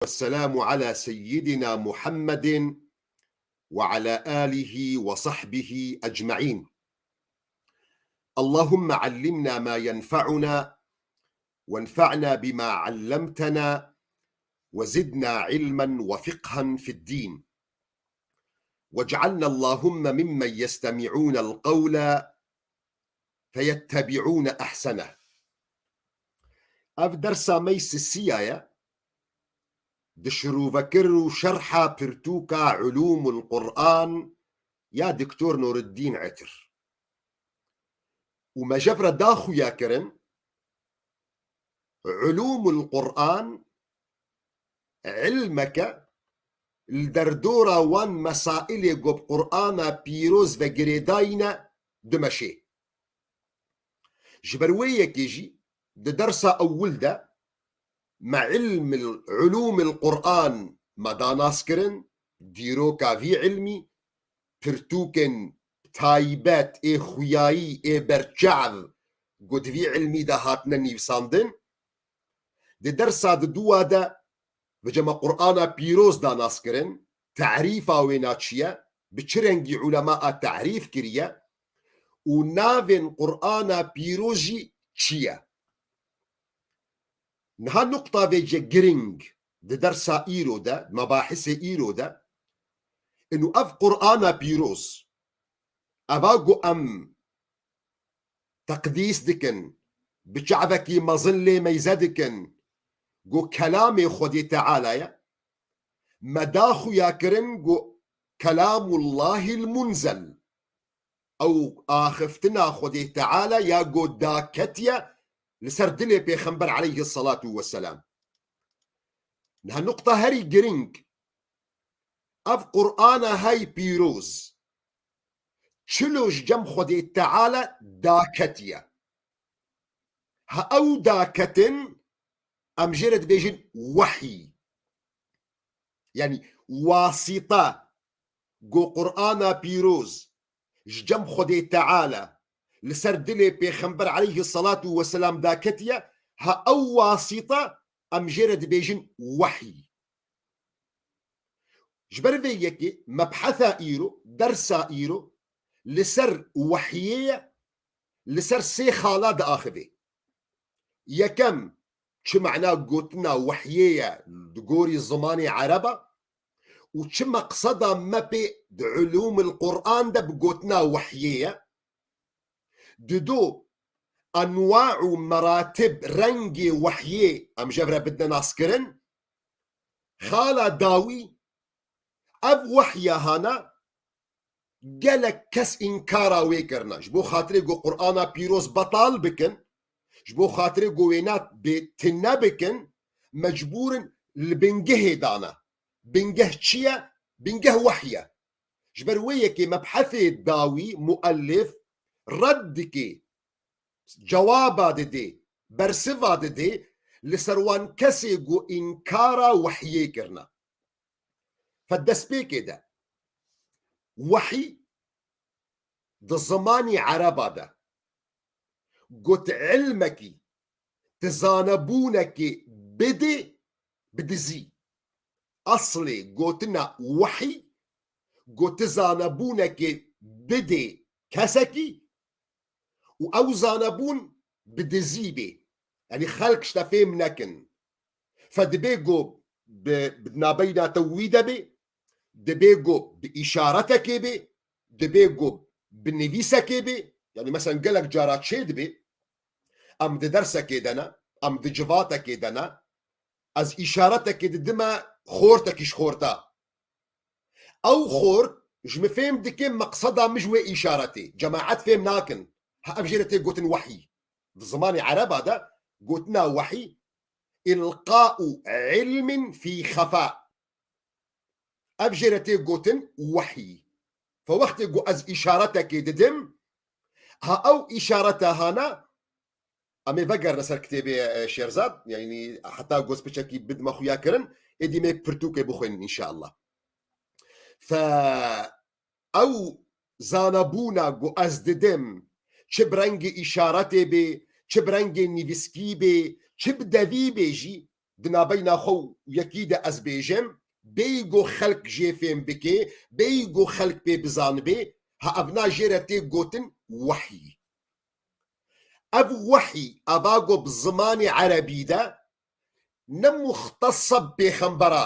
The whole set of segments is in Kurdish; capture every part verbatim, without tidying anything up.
والسلام على سيدنا محمد وعلى آله وصحبه أجمعين. اللهم علمنا ما ينفعنا، وانفعنا بما علمتنا، وزدنا علما وفقها في الدين، واجعلنا اللهم ممن يستمعون القول فيتبعون أحسنه. Ev dersa me yê sisiya ye. Di şirûvekir û şerha pirtûka Ulûmul Qur'an ya Doktor Nûreddîn Etir. Û me jev re da xuya kirin, Ulûmul Qur'an ilmeke li derdora wan mesailê ku bi Qur'ana pîroz ve girêdayî ne dimeşê. Ji ber wê yekê jî di dersa ewil de me ilmil, ulûmil Qur'an me da nas kirin, dîroka vî ilmî, pirtûkên taybet ê xuyayî ê berçav ku di vî ilmî de hatine nivîsandin. Di dersa di dûwa de vêca me Qur'ana pîroz da nas kirin, terîfa wêna çi ye, bi çi rengî ulema a terîf kiriye û navên Qur'ana pîroz jî çi ye. Niha nuqta vêce giring di dersa îro de, di mebahisê îro de, inu ev Qur'ana pîroz, eva ku em teqdîs dikin, bi çavekî mezin lê meyze dikin, ku kelamê Xwedê Teala ye, me da xuya kirin ku kelamullahil munzel, ew axiftina Xwedê Teala ya ku daketiye li ser dilê Pêxember aleyhisselatu vesselam. Niha nuqta herî giring, ev Qur'ana hey pîroz, çilo ji cem Xwedê Teala daketiye. Ha ew daketin em jê re dibêjin wehyî. Yanî wasîta ku Qur'ana pîroz ji cem Xwedê Teala li ser dilê Pêxember aleyhisselatu vesselam daketiye, ha ew wasîta em jê re dibêjin wehyî. Ji ber vê yekê mebhesa îro, dersa îro li ser wehyê ye, li ser sê xala diaxive. Yekem, çi mana gotina wehyê ye di gorî zimanê ereba û çi meqseda me pê di ulûmil Qur'an de bi gotina wehyê ye. Dido, enwa û meratib, rengê wehyê em jev re bidine naskirin. Xala dawî, ev wehya hana gelek kes înkara wê kirina. Ji bo xatirê ku Qur'ana pîroz betal bikin, ji bo xatirê ku wêna bê tune bikin, mecbûr in li bingehê dana. Bingeh çi ye? Bingeh wehy e. Ji ber wê yekê mebhesê dawî, muellif, red dike, cewaba dide, bersiva dide li ser wan kesê ku înkara wehyê kirina. Fe destpêkê de, wehy di zimanî ereba de got ilmekî, ti zanebûnekê bidê, bidizî. Eslê gotina wehy, got ti zanebûnekê bidê kesekî û ew zanebûn bi dizî bê. Yanî xelk ji te fêm nekin. Fe dibê ku bi, bi nabeyna te wî de bê, dibê ku bi îşaretekê bê, dibê ku bi nivîsekê bê. Yanî mesela gelek cara çê dibê, em di dersekê de ne, em di civatekê de ne, ez îşaretekê didime xortekî ji xorta. Ew xort ji min fêm dike meqseda min ji wê îşaretê. Cemaet fêm nakin. Ha ev jê re tê gotin wehyî. Di zimanê ereba de gotina wehyî, îlqa'u ilmin fî xefa. Ev jê re tê gotin wehyî. Fe wextê ku ez îşaretekê didim, ha ew îşareta hana, em ê vegerine ser kitêbê, e, Şêrzad, yanî heta goz piçekî bidime xuya kirin, êdî me pirtûkê bixwînin înşallah. Fe ew zanebûna ku ez didim, çi bi rengê îşaretê bê, çi bi rengê nivîskî bê, çi bi devî bê jî, di navbeyna xwe û yekî de ez bêjim, bêyî ku xelk jê fêm bike, bêyî ku xelk pê bizanibe, ha evna jê re tê gotin wehyî. Ev wehyî, eva ku bi zimanê erebî de ne muxtesa bi pêxembera,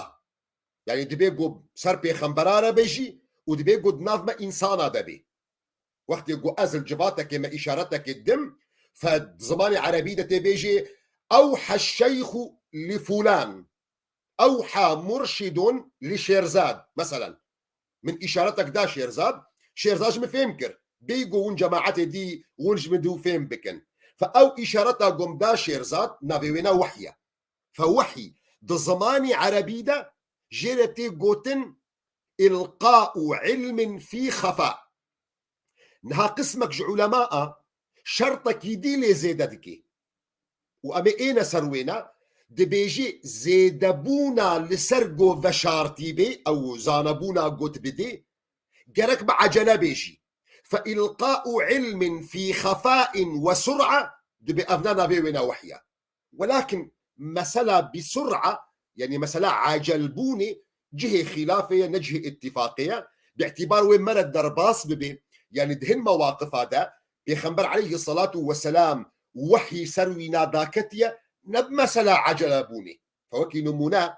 yanî dibê ku ser pêxembera re be jî û dibê ku di nav me însana de be. Wextê ku ez li civatekê me îşaretekê dim, fe zimanê erebî de tê bêjê, "Ewhe şeyxu li fulan, ewha murşidun li Şêrzad." Meselen, min îşaretek da Şêrzad, Şêrzad ji min fêm kir. Bêyî ku hûn cemaetê dî, hûn ji min dû fêm bikin. Fe ew îşareta ku min da Şêrzad, navê wê ne wehy e. Fe wehyî di zimanê erebî de jê re tê gotin ilqa'u ilmin fî xefa. Niha qismek ji ulema a şertekî dî lê zêde dike. Û em ê êne ser wêne, dibêjê zêdebûna li ser ku veşartî bê, ew zanebûna got bidê, gerek bi ecele bê jî. Fe ilqa'u ilmin fî xefain we sur'a, dibê evna navê wêne wehy e. Welakin mesela bi sur'a, yanî mesela ecelbûnê cihê xîlafê ye, ne cihê îttifaqê ye. Bi îtîbar wê mere derbas bibe, yanî di hin mewaqifa de Pêxember aleyhisselatu vesselam wehyî ser wîna daketiye, ne bi mesela ecelebûnê. Fe wekî nimûne,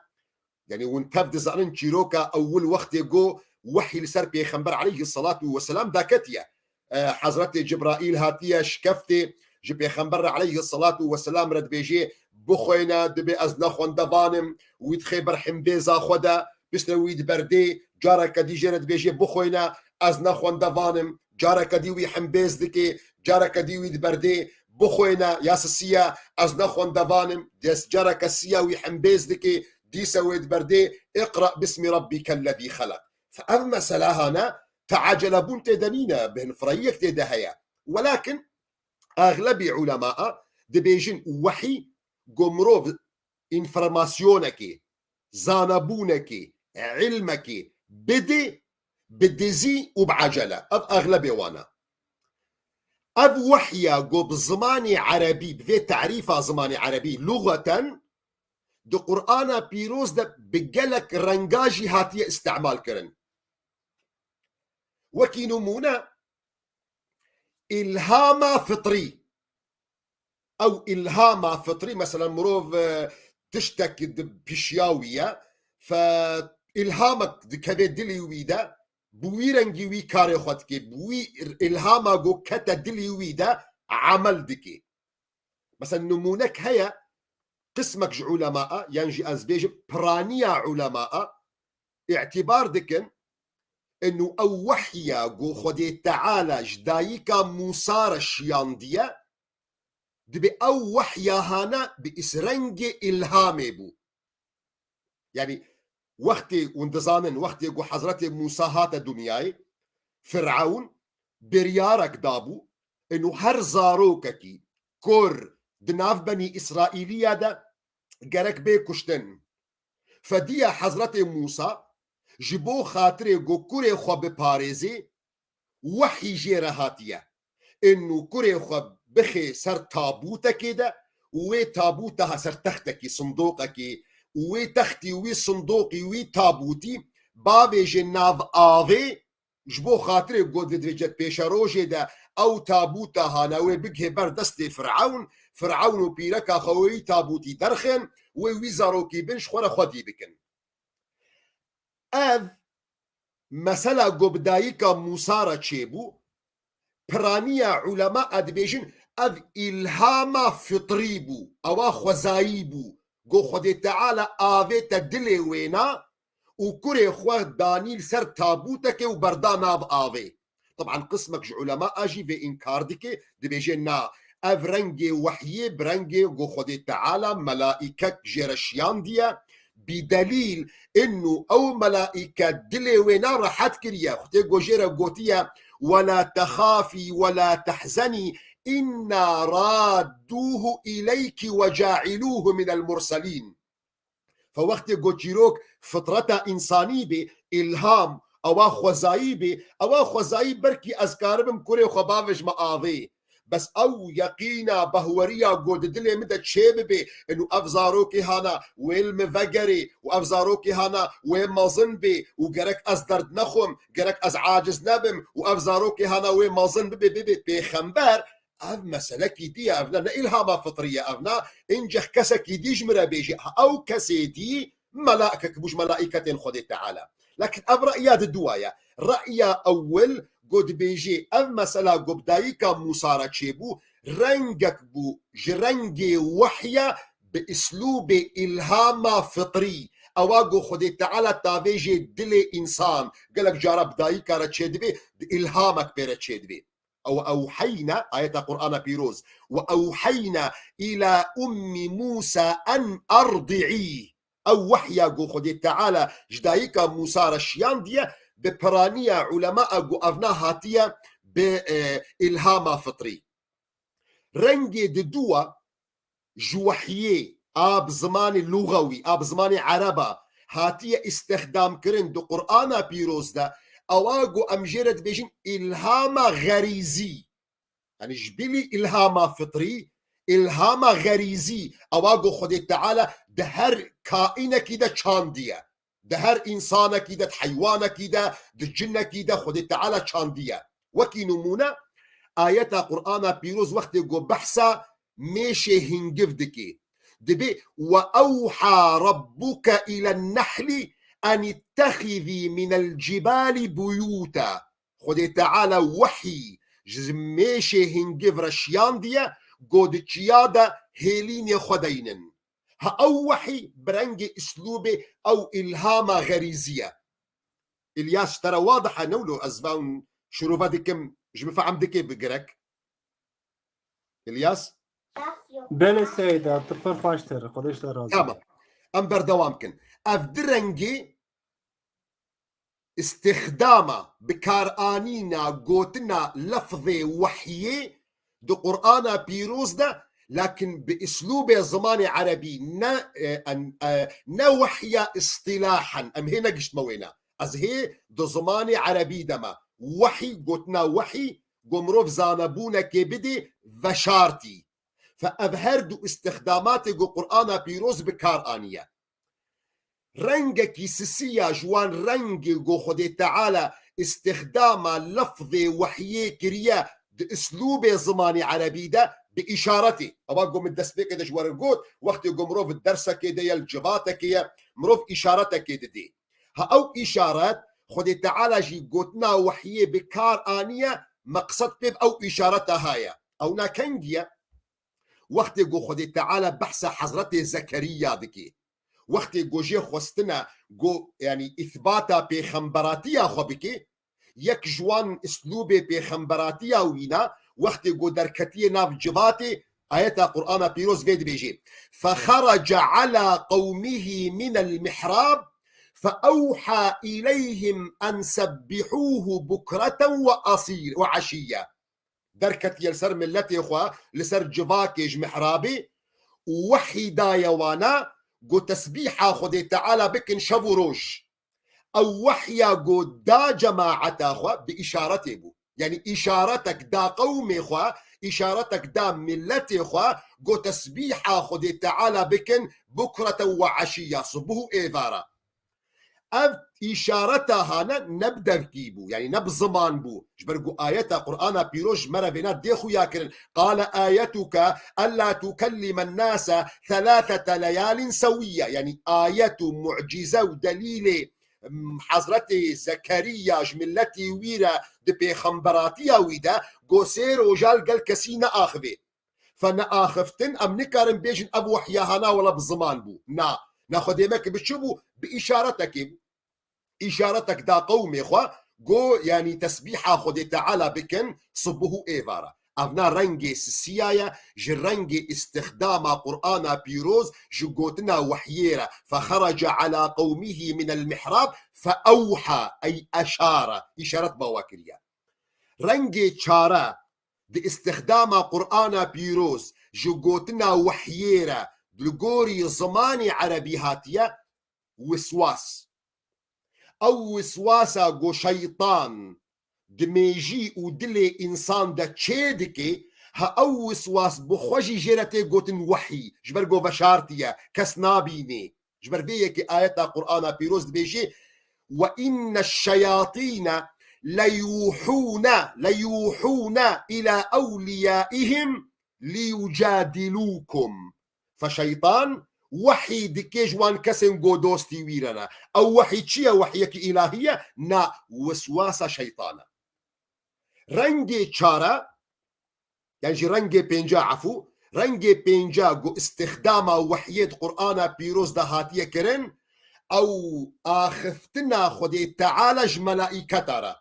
yanî hûn tev dizanin çîroka ewil wextê ku wehyî li ser Pêxember aleyhisselatu vesselam daketiye. E, Hezretê Cibraîl hatiye şikeftê ji Pêxember re aleyhisselatu vesselam re dibêjê, "Bixwêne, dibê ez ne xwendevan im." Wî dixê ber himbêza xwe de, piştre wî diberdê, careke dî jê re dibêjê, "Bixwêne, ez ne xwendevan im." Careke dî wî himbêz dikê, careke dî wî diberdê, "Bixwêne, ya sisiye, ez ne xwendevan im." Dest careke siya wî himbêz dikê, dîse wê diberdê, "Iqra bismi rabbikellezî xelaq." Fe ev mesela hane, teacelebûn tê de nîne, bêhnfireyiyek tê de heye. Welakin exlebî ulema dibêjin wehî ku mirov înformasyonekê, zanebûnekê, ilmekê bidê, bi dizî û bi ecele. Ev exlebê wan e. Ev wehya ku bi zimanê erebî, bi vê tarîfa zimanê erebî, lugeten, di Qur'ana Pîroz de bi gelek renga jî hatiye îstimal kirin. Wekî nimûne, îlhama fitrî. Ew îlhama fitrî, mesela mirov, e, tiştek di pişiya wî ye, fe îlhamek dikeve dilê wî de, bi wî rengî wî karê xwe dike, bi wî îlhama ku kete dilê wî de emel dike. Mesela nimûnek heye, qismek ji ulema a, yan jî ez bêjim piraniya ulema a, îtîbar dikin, inu ew wehya ku Xwedê Teala ji dayika Mûsa re şiyandiye, dibê ew wehya hane bi îs-, rengê îlhamê bû. Yanî wextê hûn dizanin, wextê ku Hezretê Mûsa hate dinyayê, Firewn biryarek dabû, inu her zarokekî kur di nav Benî Îsraîliya de gerek bê kuştin. Fediya Hezretê Mûsa ji bo xatirê ku kurê xwe biparêzê, wehî jê re hatiye. Inu kurê xwe bixê ser tabûtekê de û wê tabûta ha ser textekî, sindoqekî, û wê textî wî, sindoqî wî, tabûtî bavêjê nav avê, ji bo xatirê ku di vê pêşerojê de ew tabûta hane wê bigihê ber destê Firewn, Firewn û pîreka xwe wê wî tabûtî derxin, wê wî zarokî bin ji xwe re xwedî bikin. Ev mesela ku bi dayika Mûsa re çêbû, piraniya ulema a dibêjin, ev îlhama fitrî bû, ewa xwezayî bû, ku Xwedê Teala avête dilê wêna û kurê xwe danî li ser tabûtekê û berda nav avê. Teban qismek ji ulema a jî vê înkar dike, dibêje na, ev rengê wehyê bi rengê ku Xwedê Teala melaîkek jê re şiyandiye, bi delîl inu ew melaîke dilê wêna rehet kiriye. Xwedê ku jê re gotiye, "Wela texafî wela tehzenî, inna raddûhu îleyki we cailûhu minel murselîn." Fe wextê ku çîrok fitreta însanî bê, îlham, ewa xwezayî bê, ewa xwezayî belkî ez karibim kurê xwe bavêjme avê. Bes ew yeqîna, behweriya ku di dilê min de çê bibe, inu ev zarokê hana wê li min vegerê û ev zarokê hana wê mezin bê û gerek ez derd nexwim, gerek ez aciz nebim û ev zarokê hana wê mezin bibe, bibe pêxember, ev meselekî dî ye, ev ne, ne îlhama fitrî ye, ev ne, inceh kesekî dî ji min re bêje, ha, ew kesê dî melaikek bû ji melaîketên Xwedê Teala. Lakin ev re'ya di dua ye. Re'ya ewil ku dibêje, ev mesela ku bi dayika Mûsa re çêbû, rengek bû ji rengê wehya bi îslûbê îlhama fitrî. Ewa ku Xwedê Teala tavêjê dilê însan gelek cara bi dayika re çêdibê, di îlhamek pê re çêdibê. Ew ewheyna, ayeta Qur'ana pîroz, "Ve ewheyna ila ummi Musa en erdi'i." Ew wehya ku Xwedê Teala ji dayika Mûsa re şiyandiye, bi piraniya ulema ku evna hatiye bi, e, îlhama fitrî. Rengê diduwa ji wehyê a bi zimanê lugewî, a bi zimanê ereba hatiye îstixdamkirin di Qur'ana pîroz de, ewa ku em jê re dibêjin îlhama xerîzî. Yanî ji bilî îlhama fitrî, îlhama xerîzî, ewa ku Xwedê Teala di her kaînekî de çandiye. Di her însanekî de, di heywanekî de, di cinekî de Xwedê Teala çandiye. Wekî nimûne, ayeta Qur'ana pîroz wextê ku behsa mêşê hingiv dike, dibê, "Ve ewha rabbuke îlen nehlî en ittehizî minel cibâlî buyûta." Xwedê Teala wehyî ji mêşê hingiv re şiyandiye, ku di çiya de hêlînê xwe deynin. Ha ew wehyî bi rengê îslûbê ew îlhama xerîzî ye. Îlyas, ji te re wadih e, ne wilo ez van şirove dikim, ji min fehm dike bi girek? Îlyas? Belê Seyda, tu pir baş dikî, Xwedê ji te razî be. Tamam. Em berdewam kin. Ev di rengê îstixdama, bikaranîna, gotina lefzê wehyê di Qur'ana pîroz de, lakin bi îslûbê zimanê erebî, ne, e, en, e, ne wehya îstilahen, em hê negiştme wêne. Ez hê di zimanê erebî de me. Wehy, gotina wehy, ku mirov zanebûnekê bidê, veşartî. Fe ev her du îstixdamatê ku Qur'ana pîroz bi kar aniye. Rengekî sisî ya ji wan rengê ku Xwedê Teala îstixdama lefzê wehyê kiriye di îslûbê zimanê erebî de bi îşaretê. Ewa ku min destpêkê de ji we re got, wextê ku mirov di dersekê de ye, li civatekê ye, mirov îşaretekê didê. Ha ew îşaret, Xwedê Teala jî gotina wehyê bi kar aniye, meqsed pê bi ew îşareta haye. Ew na kengî ye? Wextê ku Xwedê Teala behsa Hezretê Zekeriya dike, wextê ku jê xwestine ku, yanî, îthbata pêxemberatiya xwe bike, yek ji wan îslûbê pêxemberatiya wî ne, wextê ku derketiye nav civatê, ayeta Qur'ana pîroz vê dibêje, "Fexerece ala qewmihî minel mihrab, fe ewha ileyhim en sebbihûhu bukreten ve asîl-, ve eşîye." Derketiye li ser miletê xwe, li ser civakê ji mihrabê û wehî daye wana, got, "Tesbîha Xwedê Teala bikin şev û roj." Ew wehya got da cemaeta xwe bi îşaretê bû. Yanî îşaretek da qewmê xwe, îşaretek da miletê xwe, got, "Tesbîha Xwedê Teala bikin bukreten ve eşîya, sibuh û êvara." Ev îşareta hane ne bi devkî bû, yanî ne bi ziman bû. Ji ber ku ayeta Qur'ana pîroz ji me re vêna dê xuya kirin. "Qale ayetuke ella tukellimen nase thelâthete leyalin sewiyye." Yanî ayet û mucîze û delîlê, m, Hezretê Zekeriya ji miletî wî re di pêxemberatiya wî de got, "Sê roja li gel kesî neaxivê." Fe neaxiftin, em nikarin bêjin ev wehya hana wela bi ziman bû. Na, na Xwedê me ki bi çi bû? Bi îşaretekê bû. Îşaretek da qewmê xwe, got, yanî, "Tesbîha Xwedê Teala bikin sibuh û êvara." Evna rengê sisiya ye ji rengê îstixdama Qur'ana pîroz ji gotina wehyê re. "Fexerece ala qewmihî minel mihrab fe ewha", ey eşare. Îşaret ba we kiriye. Rengê çare di îstixdama Qur'ana pîroz ji gotina wehyê re li gorî zimanê erebî hatiye, wiswas. Ew wiswasa ku şeytan di mêjî û dilê însan de çê dike, Ha ew wiswas bi xwe jî jê re tê gotin wehî, ji ber ku veşartiye, kes nabînê. Ji ber vê yekê ayeta Qur'ana Pîroz dibêjê, "Ve inne şeyatîne leyuhûne, leyuhûne ila ewliyaihim liyucadilûkum." Fe şeytan wehî dike ji wan kesên ku dostî wî re ne. Ew wehî çi ye? Wehiyekî îlahî ye? Na, wiswasa şeytan e. Rengê çar e, yan jî rengê pênc e, efû, rengê pênc e ku îstixdama wehiyê di Qur'ana Pîroz de hatiye kirin, ew axiftina Xwedê Teala ji melaîketa re.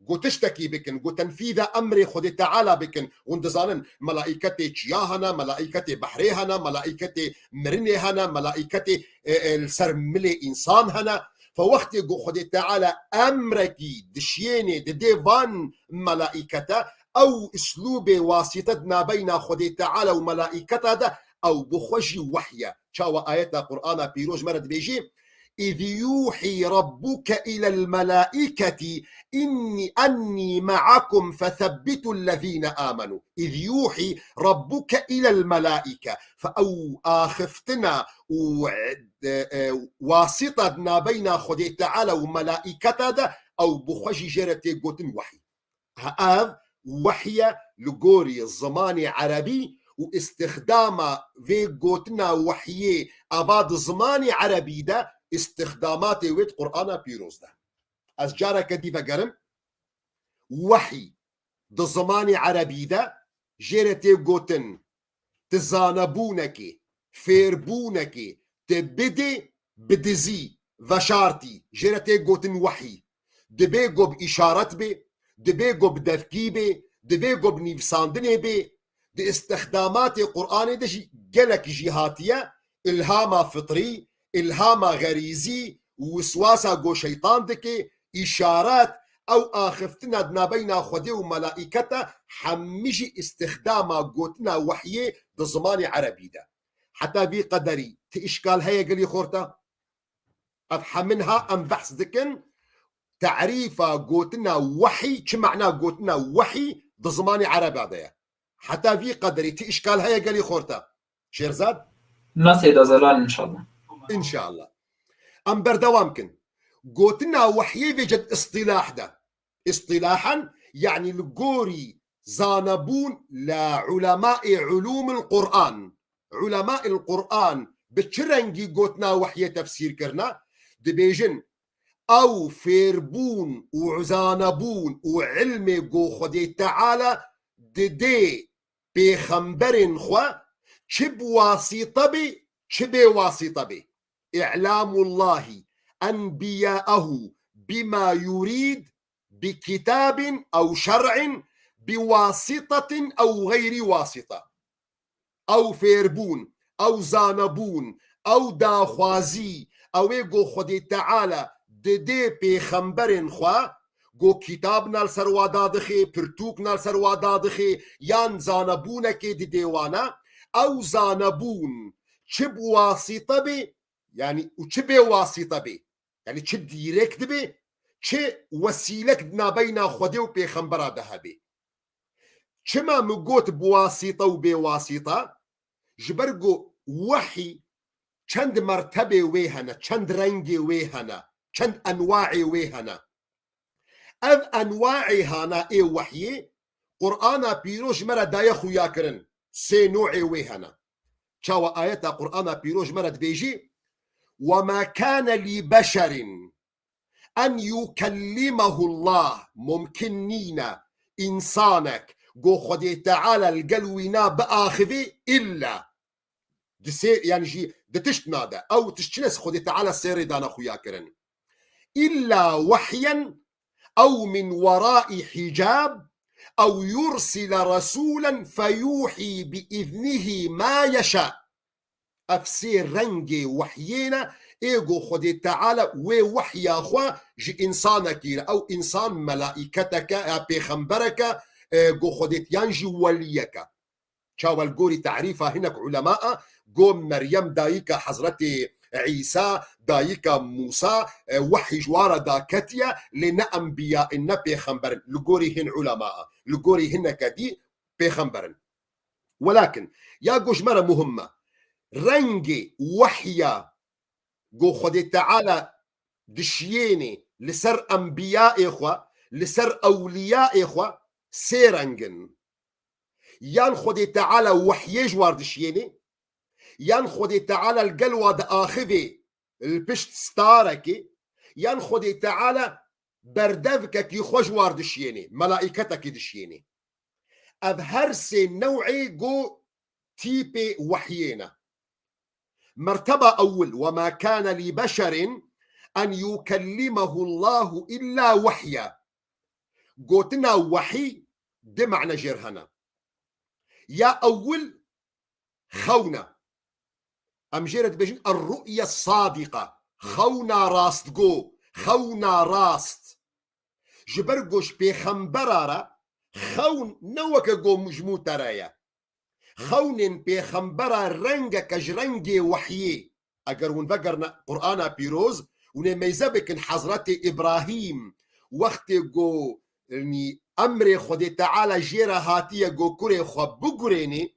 Ku tiştekî bikin, ku tenfîza emrê Xwedê Teala bikin. Hûn dizanin, melaîketê çiya hene, melaîketê behrê hene, melaîketê mirinê hene, melaîketê, e, e, li ser milê însan hene. Fe wextê ku Xwedê Teala emrekî dişiyênê didê van melaîkete, ew uslûbê wasîte di nabeyna Xwedê Teala û melaîketa de, ew bi xwe jî wehy e. Çawa ayeta Qur'ana Pîroz me re dibêjî, "Îz yûhî rabbuke ilel melâiketî inni ennî me'akum fethebbitul lezîne âmenû." "Îz yûhî rabbuke ilel melâike." Fe ew axiftina û, e, e, wasîta di nabeyna Xwedê Teala û melaîketa de, ew bi xwe jî jê re tê gotin wehî. Ha ev wehy e li gorî zimanê erebî û îstixdama vê gotina wehyê ava di zimanê erebî de, îstixdamatê wê di Qur'ana Pîroz de. Ez careke dî vegerim, wehy di zimanê erebî de jê re tê gotin, tu zanebûnekê, fêrbûnekê, tu bidê, bidizî, veşartî, jê re tê gotin wehî. Dibê ku bi îşaret bê, dibê ku bi devkî bê, dibê ku bi nivîsandinê bê. Di îstixdamatê Qur'anê de jî gelek jî hatiye, îlhama fitrî, îlhama xerîzî, wiswasa ku şeytan dike, îşaret, ew axiftina di nabeyna Xwedê û melaîketa, hemî jî îstixdama gotina wehyê di zimanê erebî de. Heta vî qederî ti îşkal heye gelî xorta? Ev hemin ha em behs dikin, terîfa gotina wehî, çi mana gotina wehî di zimanê ereba de ye. Heta vî qederî ti îşkal heye gelî xorta? Şêrzad? Na Seyda Zelal, înşallah. Înşallah. Em berdewam kin. Gotina wehyê vêce di îstîlah de. Îstîlahan, yanî li gorî zanebûn li ulemaê ulûmil Qur'an. Ulemail Qur'an bi çi rengî gotina wehyê tefsîr kirine? Dibêjin, ew fêrbûn û zanebûn û ilmê ku Xwedê Teala didê pêxemberên xwe, çi bi wasîte bê, çi bê wasîte bê. Î'lamullahî enbiyâehu bima yurîd bi kitabin ew şer'in bi wasîtetin ew xeyrî wasîte. Ew fêrbûn, ew zanebûn, ew daxwazî, ew ê ku Xwedê Teala didê pêxemberên xwe, ku kitab na li ser wa dadixê, pirtûk na li ser wa dadixê, yan zanebûnekê didê wana, ew zanebûn çi bi wasîte bê, yanî û çi bê wasîte bê, yanî çi dîrekt bê, çi wesîlek di nabeyna Xwedê û pêxembera de hebê. Çima min got bi wasîte û bê wasîte? Ji ber ku wehî çend mertebê wê hene, çend rengê wê hene, çend enwaê wê hene. Ev enwaê hana ê wehyê Qur'ana Pîroz ji me re daye xuyakirin. Sê no'ê wê hene. Çawa ayeta Qur'ana Pîroz ji me re dibêjî, "Ve ma kane lî beşerin en yukellimehullah", mumkin nîne însanek ku Xwedê Teala li gel wî na biaxivê, îlla. Di sê, yanî jî di tişt nade. Ew tişt çi ne, Xwedê Teala sê rê dana xuya kirin. Îlla wehyen ew min weraî hicab ew yursile resûlen feyuhî bi îznihî ma yeşa. Ev sê rengê wehyê ne, ê ku Xwedê Teala wê wehya xwe ji însanekî re, ew însan melaîketeke, ya pêxembereke, e, ku Xwedê, yan jî weliyeke. Çawa li gorî tarîfa hinek ulema a, got Meryem dayika Hezretê Îsa, dayika Mûsa, e, wehî ji wan re daketiye, lê ne enbiya in, ne pêxember in. Li gorî hin ulema a, li gorî hineke dî pêxember in. Welakin, ya ku ji me re muhim e, rengê wehya ku Xwedê Teala dişiyênê li ser enbiyayê xwe, li ser ewliyayê xwe sê reng in. Yan Xwedê Teala wehyê ji war dişiyênê, yan Xwedê Teala li gel wa diaxivê li pişt starekê, yan Xwedê Teala berdevkekî xwe ji war dişiyênê, melaîketekî dişiyênê. Ev her sê new'ê ku tîpê wehyê ne. Merteba ewil, "Ve ma kâne li beşerin en yukellimehullahu illa wehya." Gotina wehî di mane jêr hene. Ya ewil xewna. Em jê re dibêjin er-ru'ye sadiqa. Xewna rastgo, xewna rast. Ji ber ku ji pêxembera re xewn ne weke ku ji mû te re ye. Xewnên pêxembera rengeke ji rengê wehyê. Eger hûn vegerine Qur'ana pîroz, hûn ê meyze bikin Hezretê Îbrahîm wextê ku, yanî, emrê Xwedê Teala jê re hatiye ku kurê xwe bigurênê,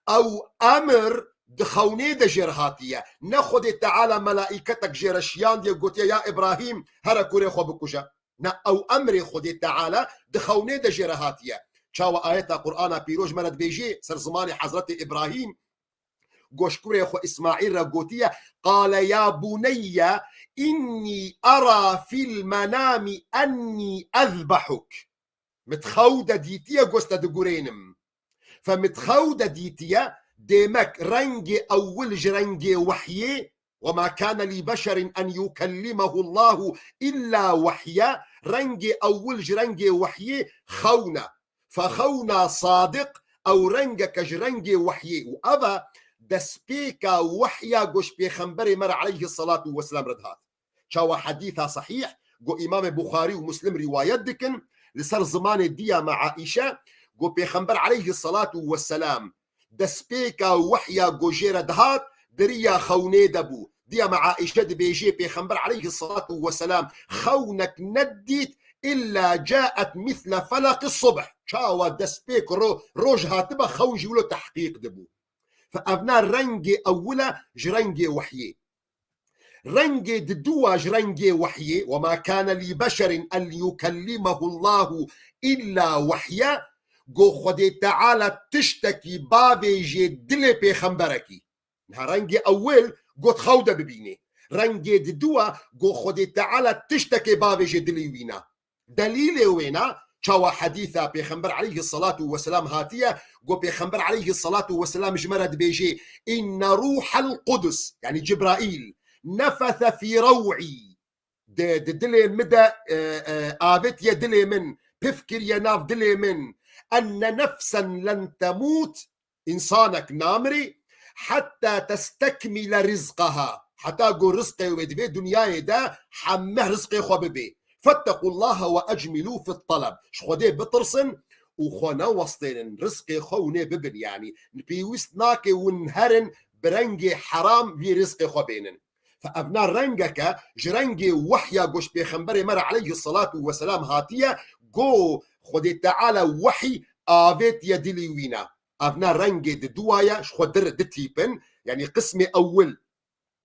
ew emir di xewnê de jê re hatiye. Ne Xwedê Teala melaîketek jê re şiyandiye, gotiye, "Ya Îbrahîm, here kurê xwe bikuje." Na, ew emrê Xwedê Teala di xewnê de jê re hatiye. Çawa ayeta Qur'ana pîroz me re dibêjê, ser zimanê Hezretê Îbrahîm, goşkurê xwe Îsmaîl re gotiye, "Qale ya buneyye innî ara fil menamî ennî ezbehuk." Min di xew de dîtiye, goşt te digurênim. Fe min di xew de dîtiye, demek rengê ewil ji rengê wehyê, "Ve ma kâne li beşerin en yukellimehullahu illa wehya", rengê ewil ji rengê wehyê xewna. Fe xewna sadiq, ew rengeke ji rengê wehyê û ev e destpêka wehya ku ji pêxemberê me re aleyhisselatu vesselam re dihat. Çawa hedîsa sehîh, ku Îmamê Buxarî û Muslim rîwayet dikin, li ser zimanê diya me Aîşe, ku Pêxember aleyhisselatu vesselam destpêka wehya ku jê re dihat, di riya xewnê de bû. Diya me Aîşe dibêjê, Pêxember aleyhisselatu vesselam xewnek nedît, illa caet misle felaqi subh. Çawa destpêk ro-, roj hatibe, xewn jî wilo tehqîq dibû. Fe evna rengê ewil e ji rengê wehyê. Rengê diduwa ji rengê wehyê, "Ve ma kâne li beşerin en yukellimehullahu illa wehya", got Xwedê Teala tiştekî bavêjê dilê pêxemberekî. Niha rengê ewil got xew de bibînê. Rengê diduwa got Xwedê Teala tiştekê bavêjê dilê wîna. Delîlê wêna, çawa hedîsa Pêxember aleyhisselatu vesselam hatiye, got Pêxember aleyhisselatu vesselam ji me re dibêjê, "Inne ruhel qudus", yanî Cibraîl, "nefese fî rew'î", di, di dilê min de, e, e, avêtiye dilê min, pif kiriye nav dilê min, "enne nefsen len temût", Însanek namirî, "hetta testekmile rizqaha", heta ku rizqê wê di vê dinyayê de heme rizqê xwe bibê. "Fettequllaha ve ecmilû fit taleb." Ji Xwedê bitirsin û xwe newestênin, rizqê xwe hûn ê bibin, yanî pêwîst nake hûn herin bi rengê heram vî rizqê xwe bênin. Fe evna rengeke ji rengê wehya ku ji Pêxemberê me re aleyhisselatu vesselam hatiye, ku Xwedê Teala wehî avêtiye dilî wîna. Evna rengê diduwa ye, ji xwe dir di tîpin. Yanî qismê ewil,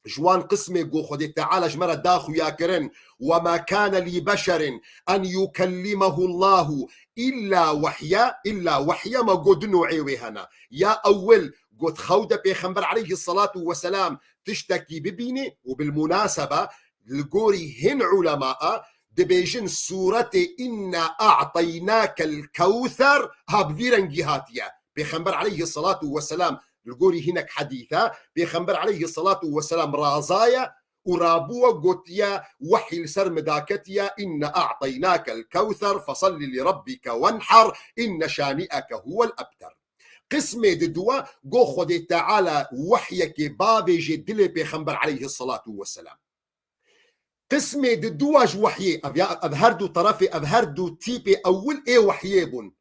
ji wan qismê ku Xwedê Teala ji me re da xuya kirin, "Ve ma kâne li beşerin en yukellimehullahu illa wehya", illa wehya me got du nû'ê wê hene. Ya ewil got xew de Pêxember aleyhisselatu vesselam tiştekî bibînê û bil munasebe li gorî hin ulema dibêjin sûretê "Inna a'taynakel kewser" ha bi vî rengî hatiye. Pêxember aleyhisselatu vesselam li gorî hinek hedîsa, Pêxember aleyhisselatu vesselam razaye û rabûwe gotiye, wehî li ser min daketiye, "Inna a'taynakel kewser, fesalli li rabbike wenhar, inne şani'eke huwel ebter." Qismê diduwa, got Xwedê Teala wehyekê bavêjê dilê Pêxember aleyhisselatu vesselam. Qismê diduwa ji wehyê, ev ya, ev her du terefê, ev her du tîpê ewil ê wehyê bûn.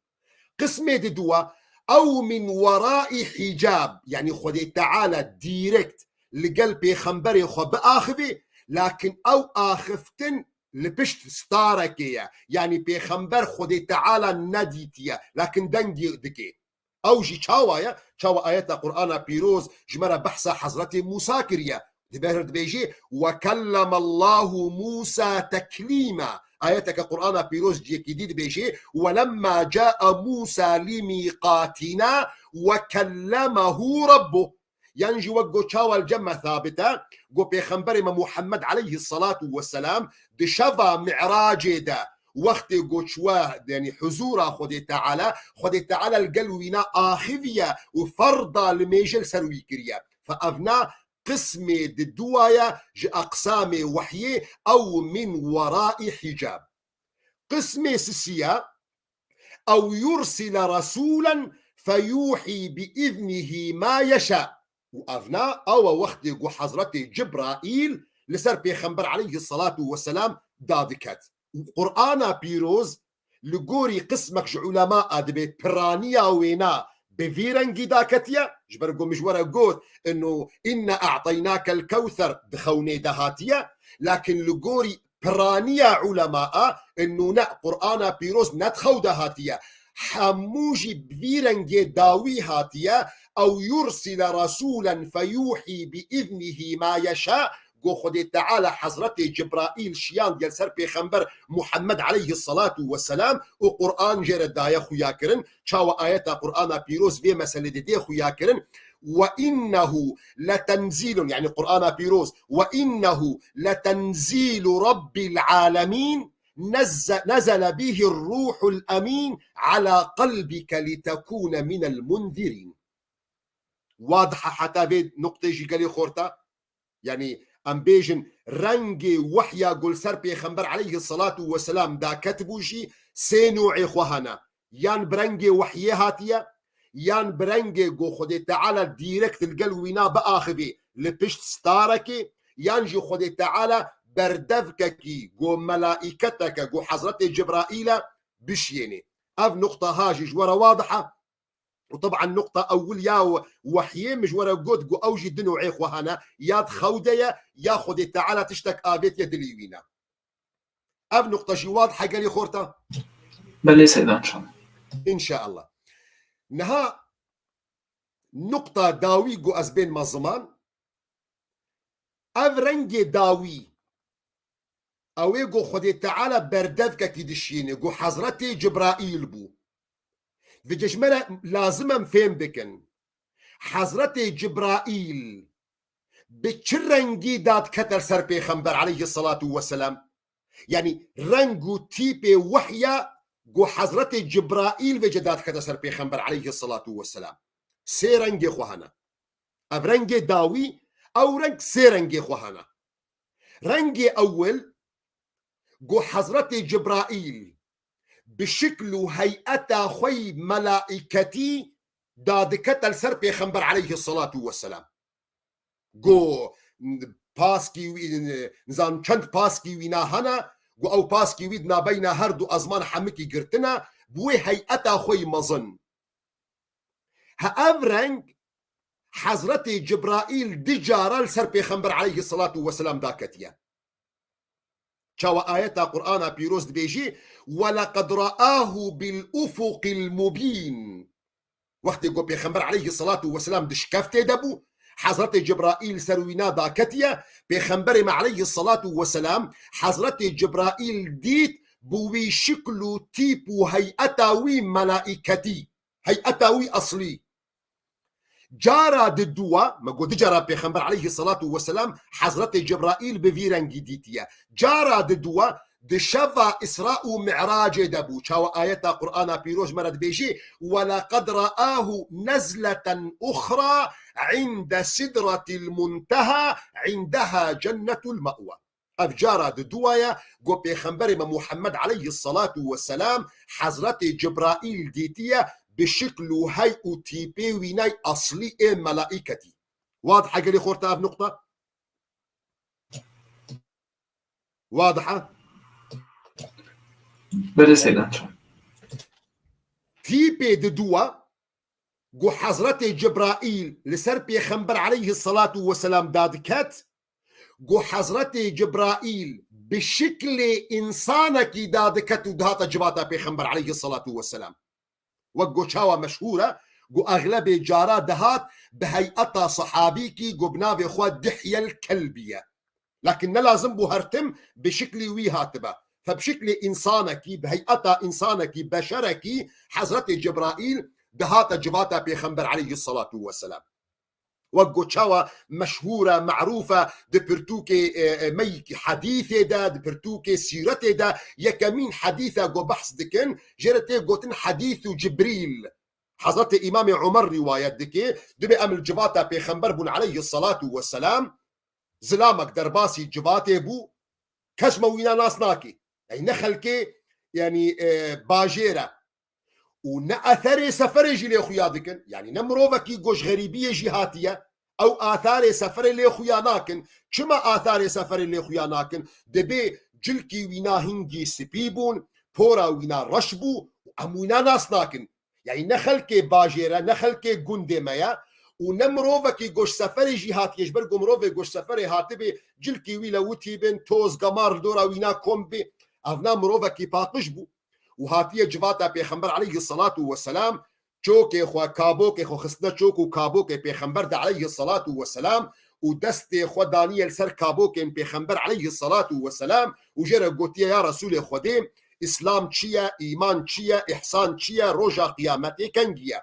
Qismê diduwa, ew min werai hicab, yanî Xwedê Teala direkt li gel Pêxemberê xwe biaxivê, lakin ew axiftin li pişt starekê ye. Yanî Pêxember Xwedê Teala nedîtiye, lakin dengê dike. Ew jî çawa ye? Çawa ayeta Qur'ana pîroz ji me re behsa Hezretê Mûsa kiriye? Dibe-, dibêjê, "Ve kelleme Allahu Mûsa teklîma." Ayeteke Qur'ana pîroz ciyekî dî dibêjê, "Ve lemma cae Mûsa limîqatîna ve kellemehu Rabbuh." Yan jî wek got çawa li cem me thabit e, got Pêxemberê me Muhammed aleyhissalatu vesselam di şeva Mi'racê de wextê got çûye, yanî huzûra Xwedê Teala, Xwedê Teala li gel wîna axiviye û ferda li mêje li ser wî kiriye. Fe evna qismê di duwa ye ji eqsamê wehyê ew min weraî hicab. Qismê sisiye, "Ew yursile resûlen feyuhî bi iznihî ma yeşa." Û evna, ew e wextê ku Hezretê Cibraîl li ser Pêxember aleyhissalatu vesselam dadiket. Û Qur'ana pîroz li gorî qismek ji ulema a dibê piraniya wêna bi vî rengî daketiye, ji ber ku min ji we re got, inu inna a'taynakel kewser di xewnê de hatiye, lakin li gorî piraniya ulema a, inu ne, Qur'ana pîroz ne di xew de hatiye. Hemû jî bi vî rengê dawî hatiye, "Ew yursile resûlen feyuhî bi iznihî ma yeşa." Got Xwedê Teala Hezretê Cibraîl şiyandiye li ser Pêxember Muhammed aleyhissalatu vesselam û Qur'an jê re daye xuya kirin. Çawa ayeta Qur'ana pîroz vê meselê didê xuya kirin? "Ve innehu letenzîlun", yanî Qur'ana pîroz, "Ve innehu letenzîlu Rabbil alemîn, nezze-, nezele bihir ruhul emîn ala qalbike litekûne minel munzirîn." Wadiha heta vê nuqtê jî gelê xorta? Yanî em bêjin rengê wehya ku li ser Pêxember aleyhissalatu vesselam daketibû jî sê nû'ê xwe hene. Yan bi rengê wehyê hatiye, yan bi rengê ku Xwedê Teala dîrekt li gel wîna biaxivê li pişt starekê, yan jî Xwedê Teala berdevkekî ku melaîketeke ku Hezretê Cibraîl e bişiyênê. Ev nuqta ha jî ji we re wadih e. Û teban nuqta ewil ya wehyê min ji we re got ku ew jî di nû'ê xwe hene, ya di xew de ye, ya Xwedê Teala tiştek avêtiye dilê wî ne. Ev nuqta jî wadih e gelê xorta? Belê Seyda, înşallah. Înşallah. Niha nuqta dawî ku ez bênme ziman, ev rengê dawî, ew ê ku Xwedê Teala berdevkekî dişîne, ku Hezretê Cibraîl bû. Vêce ji me re lazim em fêm bikin. Hezretê Cibraîl bi çi rengî dadikete li ser Pêxember aleyhissalatu vesselam? Yanî reng û tîpê wehya ku Hezretê Cibraîl vêce dadikete ser Pêxember aleyhissalatu vesselam. Sê rengê xwe hene. Ev rengê dawî, ew reng sê rengê xwe hene. Rengê ewil, ku Hezretê Cibraîl bi şikl û heyeta xwe yî melaîketî dadikete li ser Pêxember aleyhissalatu vesselam. Ku paskî wî, nizam çend paskî wîna hene, ku ew paskî wî di nabeyna her du ezman hemikî girtine, bi wê heyeta xwe yî mezin. Ha ev reng Hezretê Cibraîl di cara li ser Pêxember aleyhissalatu vesselam daketiye. Çawa ayeta Qur'ana pîroz dibêjî, "Ve leqed ra'ahu bil ufuqil mubîn." Wextê ku Pêxember aleyhissalatu vesselam di şikeftê de bû, Hezretê Cibraîl ser wîna daketiye, Pêxemberê me aleyhissalatu vesselam Hezretê Cibraîl dît bi wî şikl û tîp û heyeta wî melaîketî, heyeta wî eslî. Cara di duwa, me got di cara Pêxember aleyhissalatu vesselam Hezretê Cibraîl bi vî rengî dîtiye. Cara di duwa, di şeva Îsra û Mi'racê de bû. Çawa ayeta Qur'ana pîroz me re dibêjî, "Ve leqed ra'ahu nezleten uxra inde sidratil munteha indeha cennetul me'wa." Ev cara di duwa ye ku Pêxemberê me Muhammed aleyhissalatu vesselam Hezretê Cibraîl dîtiye bi şikl û hey û tîpê wînay eslî ê melaîketî. Wadih e gelê xorta ev nuqta? Wadih e? Belê Seyda. Tîpê di duwa ku Hezretê Cibraîl li ser Pêxember aleyhissalatu vesselam dadiket, ku Hezretê Cibraîl bi şiklê însanekî dadiket û dihata civata Pêxember aleyhissalatu vesselam. Wek ku çawa meşhûr e, Ku exlebê cara dihat bi heyeta sehabîkî ku bi navê xwe Dihyel Kelbî ye. Lakin ne lazim bû her tim bi şiklî wî hatibe. Fe bi şiklê însanekî, bi heyeta însanekî, beşerekî Hezretê Cibraîl dihate civata Pêxember aleyhisselatu vesselam. Wek ku çawa meşhûr e, merûf e, di pirtûkê, e, e, meyikî hedîsê de, di pirtûkê sîretê de yekemîn hedîs e ku behs dikin, jê re tê gotin hedîsu Cibrîl. Hezretê Îmamê Omer rîwayet dike, dibê em li civata Pêxember bûn aleyhisselatu vesselam, zilamek derbasî civatê bû, kes me wîna nas nake. Ey ne xelkê, yanî, e, bajêr e. Û ne etherê seferê jî lê xuya dikin. Yanî ne mirovekî ku ji xerîbiyê jî hatiye. Ew atharê seferê lê xuya nakin. Çima atharê seferê lê xuya nakin? Dibê cilkî wîna hingî spî bûn, pora wîna reş bû û em wîna nas nakin. Yanî ne xelkê bajêr e, ne xelkê gundê me ye û ne mirovekî ku ji seferê jî hatiye, ji ber ku mirovê ku ji seferê hatibê, cilkî wî lewitî bin, toz, gemar li dora wîna kom bê. Evna mirovekî paqij bû û hatiye civata Pêxember aleyhisselatu vesselam, çokê xwe, kabokê xwe xistine çok û kabokê Pêxember de aleyhisselatu vesselam û destê xwe daniye li ser kabokên Pêxember aleyhisselatu vesselam û jê re gotiye, ya Resûlê Xwedê, Îslam çi ye, îman çi ye, îhsan çi ye, roja qiyametê kengî ye?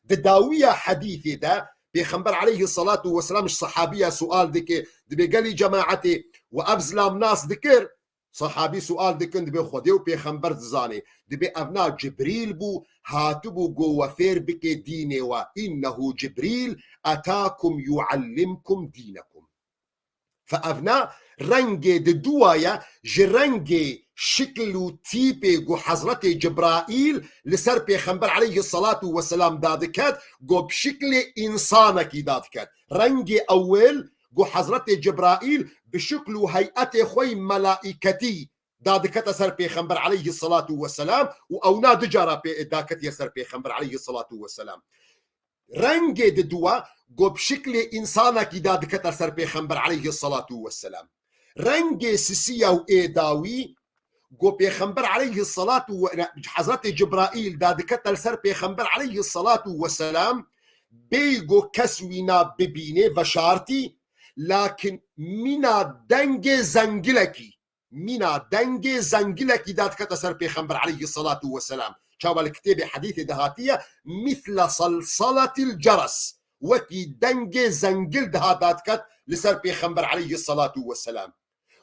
Di dawiya hedîsê de Pêxember aleyhisselatu vesselam ji sehabiya sual dike, dibê gelî cemaetê we ev zilam nas dikir? Sehabî sual dikin, dibê Xwedê û Pêxember dizanê. Dibê evna Cibrîl bû, hatibû go we fêr bike dînê we. Înnehu Cibrîl etakum yuallimkum dînekum. Fe evna rengê di duwa ye ji rengê şikl û tîpê ku Hezretê Cibraîl li ser Pêxember aleyhisselatu vesselam dadiket, ku bi şiklê însanekî dadiket. Rengê ewil ku Hezretê Cibraîl bi şikl û heyetê xwe yî melaîketî dadikete ser Pêxember aleyhisselatu vesselam û ewna du cara pê daketiye ser Pêxember aleyhisselatu vesselam. Rengê di duwa ku bi şiklê însanekî dadikete ser Pêxember aleyhisselatu vesselam. Rengê sisiya û ê dawî ku Pêxember aleyhisselatu ve-, ne, Hezretê Cibraîl dadikete li ser Pêxember aleyhisselatu vesselam, bêyî ku kes wîna bibînê veşartî, lakin mîna dengê zengilekî, mîna dengê zengilekî dadikete ser Pêxember aleyhisselatu vesselam. Çawa li kitêbê hedîsê de hatiye, mîsle salsalatil ceres, wekî dengê zengil diha dadiket li ser Pêxember aleyhisselatu vesselam.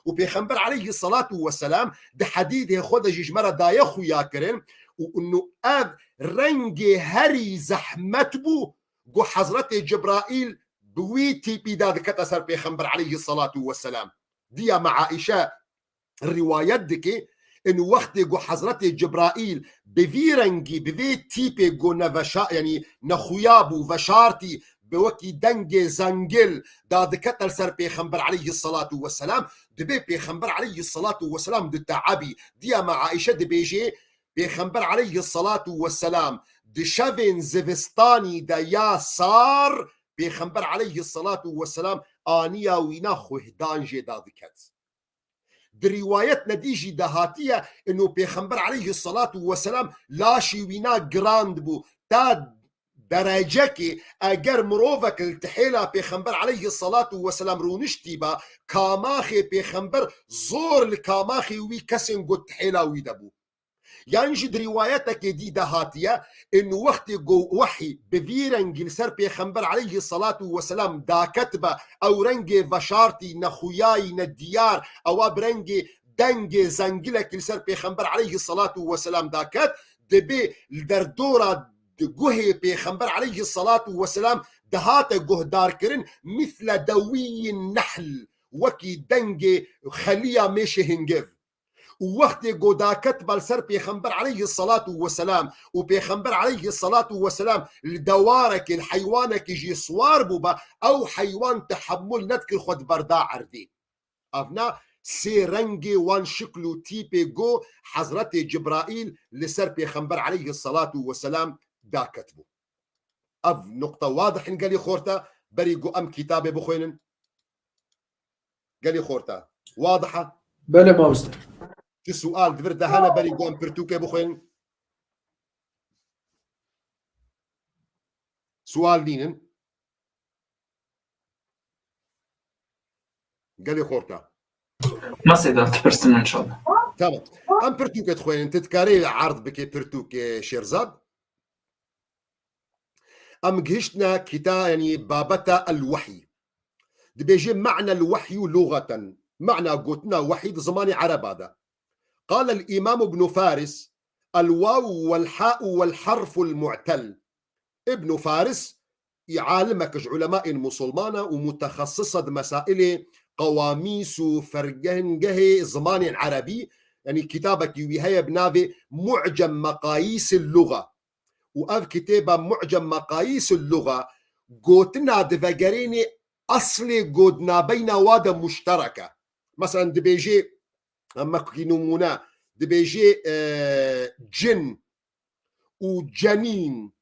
Û Pêxember aleyhisselatu vesselam di hedîsê xwe de jî ji me re daye xuya kirin û inu ev rengê herî zehmet bû ku Hezretê Cibraîl bi wî tîpî dadikete ser Pêxember aleyhisselatu vesselam. Diya me Aîşe rîwayet dike, in wextê ku Hezretê Cibraîl bi vî rengî, bi vê tîpê ku neveşa-, yanî nexuya bû, veşartî, bi wekî dengê zengil dadikete li ser Pêxember aleyhisselatu vesselam, dibê Pêxember aleyhisselatu vesselam diteebî. Diya me Aîşe dibêje, Pêxember aleyhisselatu vesselam di şevên zivistanî de ya sar, Pêxember aleyhisselatu vesselam aniya wîna xuhdan jê dadiket. Di rîwayet nedî jî de hatiye, ino Pêxember aleyhisselatu vesselam laşî wîna giran dibû. Ta derecekê eger mirovek li tihêla Pêxember aleyhisselatu vesselam rûniştîba, kamaxê Pêxember zor li kamaxê wî kesên ku tihêla wî de bû. Yan jî di rîwayetekê dî de hatiye, in wextê ku wehî bi vî rengî li ser Pêxember aleyhisselatu vesselam daketibe, ew rengê veşartî, nexuyayî, nediyar, ewa bi rengê dengê zengilekî li ser Pêxember aleyhisselatu vesselam daket, dibê li derdora di guhê Pêxember aleyhisselatu vesselam dihate guhdarkirin, mîsle dewiyî nehl, wekî dengê xeliya mêşê hingiv. Û wextê ku daket bal ser Pêxember aleyhisselatu vesselam û Pêxember aleyhisselatu vesselam li dewarekê, li heywanekê jî siwar bûba, ew heywan tehemul nedikir xwe diberda erdê. Evna sê rengê wan şikl û tîpê ku Hezretê Cibraîl li ser Pêxember aleyhisselatu vesselam daket bû. Ev nuqte wadih in gelî xorta, berî ku em kitabê bixwênin. Gelî xorta. Wadiha? Belê mamoste. Ti sual di vir de hene berî ku em pirtûkê bixwênin? Sual nînin. Gelê xorta. Masê de dipirsin inşallah. Tamam. Em pirtûkê dixwênin, tu dikarî erd bikê pirtûkê Şêrzad. Em gihiştine kita, yanî babeta el-wehy. Dibêje me'ne el-wehyu lugatan. Me'na gotina wehy di zimanê ereba de. قال الإمام ابن فارس: الواو والحاء والحرف المعتل. Ibn Faris, î alimek ji ulemayên musulmana û mutexesis e di mesailê qewamîs û fergehingehê zimanên erebî, yanî kitabekî wî heye bi navê Mu'cem Meqayîs el-Luga. Û ev kitêba Mu'cem Meqayîs el-Luga gotina divegerênê eslê godnabeyna wa de muşterek e. Mesela dibêjê, em wekî nimûne, dibêjê, e, cin û cenîn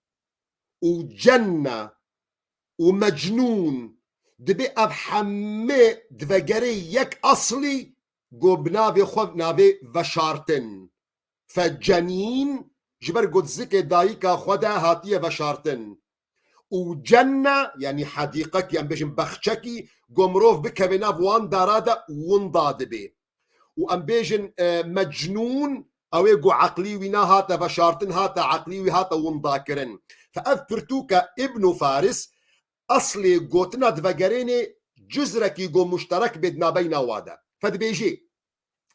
û cenne û mecnûn, dibê ev hemê divegerê yek eslî, go bi navê xwe navê veşartin. Fe cenîn, ji ber go di zikê dayika xwe de hatiye veşartin. Û cenne, yanî hedîqekî, em bêjin bexçekî, go mirov bikeve nav wan dara de, winda dibê. Û em bêjin, e, mecnûn, ew ê go eqlî wî nehate veşartin, hate eqlî wî hate windakirin. Fe ev pirtûke Ibn Faris, eslê gotina divegerênê cizrekî go muşterek bê di nabeyna wa de. Fe dibêjê,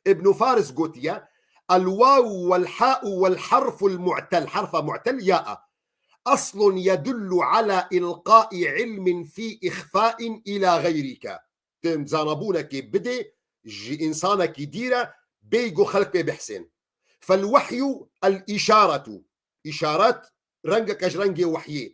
Ibn Faris gotiye: الواو والحاء والحرف المعتل، herfa mu'tel ya e. أصل يدل على إلقاء علم في إخفاء إلى غيرك. Tim zanabûnekê bidê ji însanekî dî re, bêyî go xelk pê bihsên. فالوحي الإشارة. Îşaret rengeke ji rengê wehyê.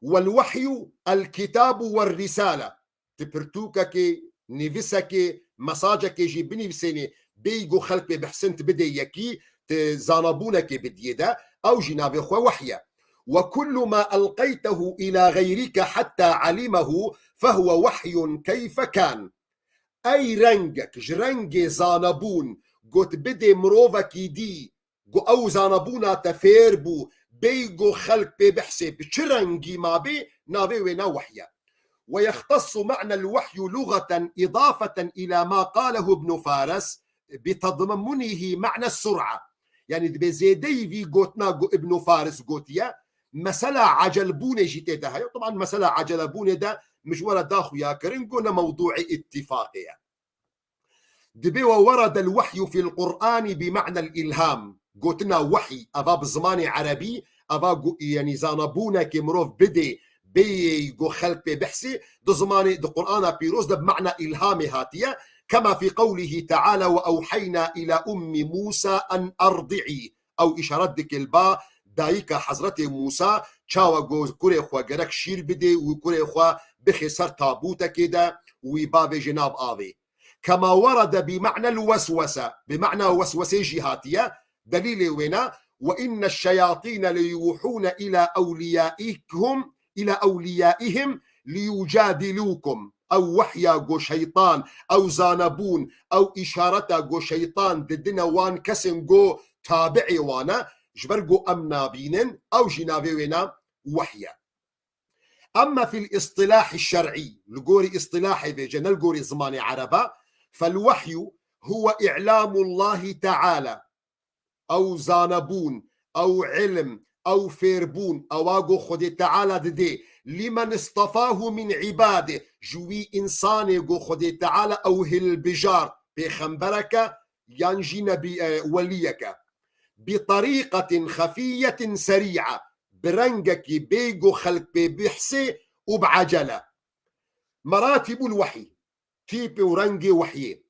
والوحي الكتاب والرسالة. Tu pirtûkekê, nivîsekê, mesajekê jî binivîsênê, bêyî go xelk pê bihsin, tu bidê yekî, tu zanabûnekê bidiyê de, ew jî navê xwe wehy e. وكل ما ألقيته إلى غيرك حتى علمه فهو وحي كيف كان. Ey rengek ji rengê zanebûn got bidê mirovekî dî, go ew zanebûna te fêr bû, bêyî go xelk pê bihsê, bi çi rengî mabê, navê wê ne wehy e. ويختص معنى الوحي لغة إضافة إلى ما قاله ابن فارس بتضمنه معنى السرعة. Yanî dibê zêdeyî vî gotina go Ibn Faris gotiye, mesela ecelbûnê jî tê de heye. Teban mesela ecelebûnê de min ji we re da xuyakirin, go ne mewdûê îttifaqê ye. Dibê وورد الوحي في القرآن بمعنى الإلهام. Gotina wehy, eva bi zimanê erebî, eva gu-, yanî zanebûnekê mirov bidê, bêyî go xelk pê bihsê, di zimanê, di Qur'ana Pîroz de bi mana îlhamê hatiye, كما في قوله تعالى: وأوحينا إلى أم موسى أن أرضعيه. Ew îşaret dike li ba dayika Hezretê Mûsa, çawa go kurê xwe gerek şîr bidê û kurê xwe bixê ser tabûtekê de û wî bavêje nav avê. كما ورد بمعنى الوسوسة، bi mana weswesê jî hatiye, delîlê wê ne: وإن الشياطين ليوحون إلى أوليائهم، إلى أوليائهم ليجادلوكم. Ew wehya go şeytan, ew zanebûn, ew îşareta go şeytan didine wan kesên go tabi'ê wan e, ji ber go em nabînin, ew jî navê wê ne wehy e. أما في الاصطلاح الشرعي، li gorî îstîlahê vêce, ne li gorî zimanê ereba, فالوحي هو إعلام الله تعالى. Ew zanebûn, ew ilm, ew fêrbûn, ewa go Xwedê Teala didê, لمن اصطفاه من عباده، ji wî însanê go Xwedê Teala ew hilbijart, pêxembereke yan jî nebî, e, weliyeke. بطريقة خفية سريعة، bi rengekî bêyî go xelk pê bihsê û bi ecele. مراتب الوحي، tîpê û rengê wehyê.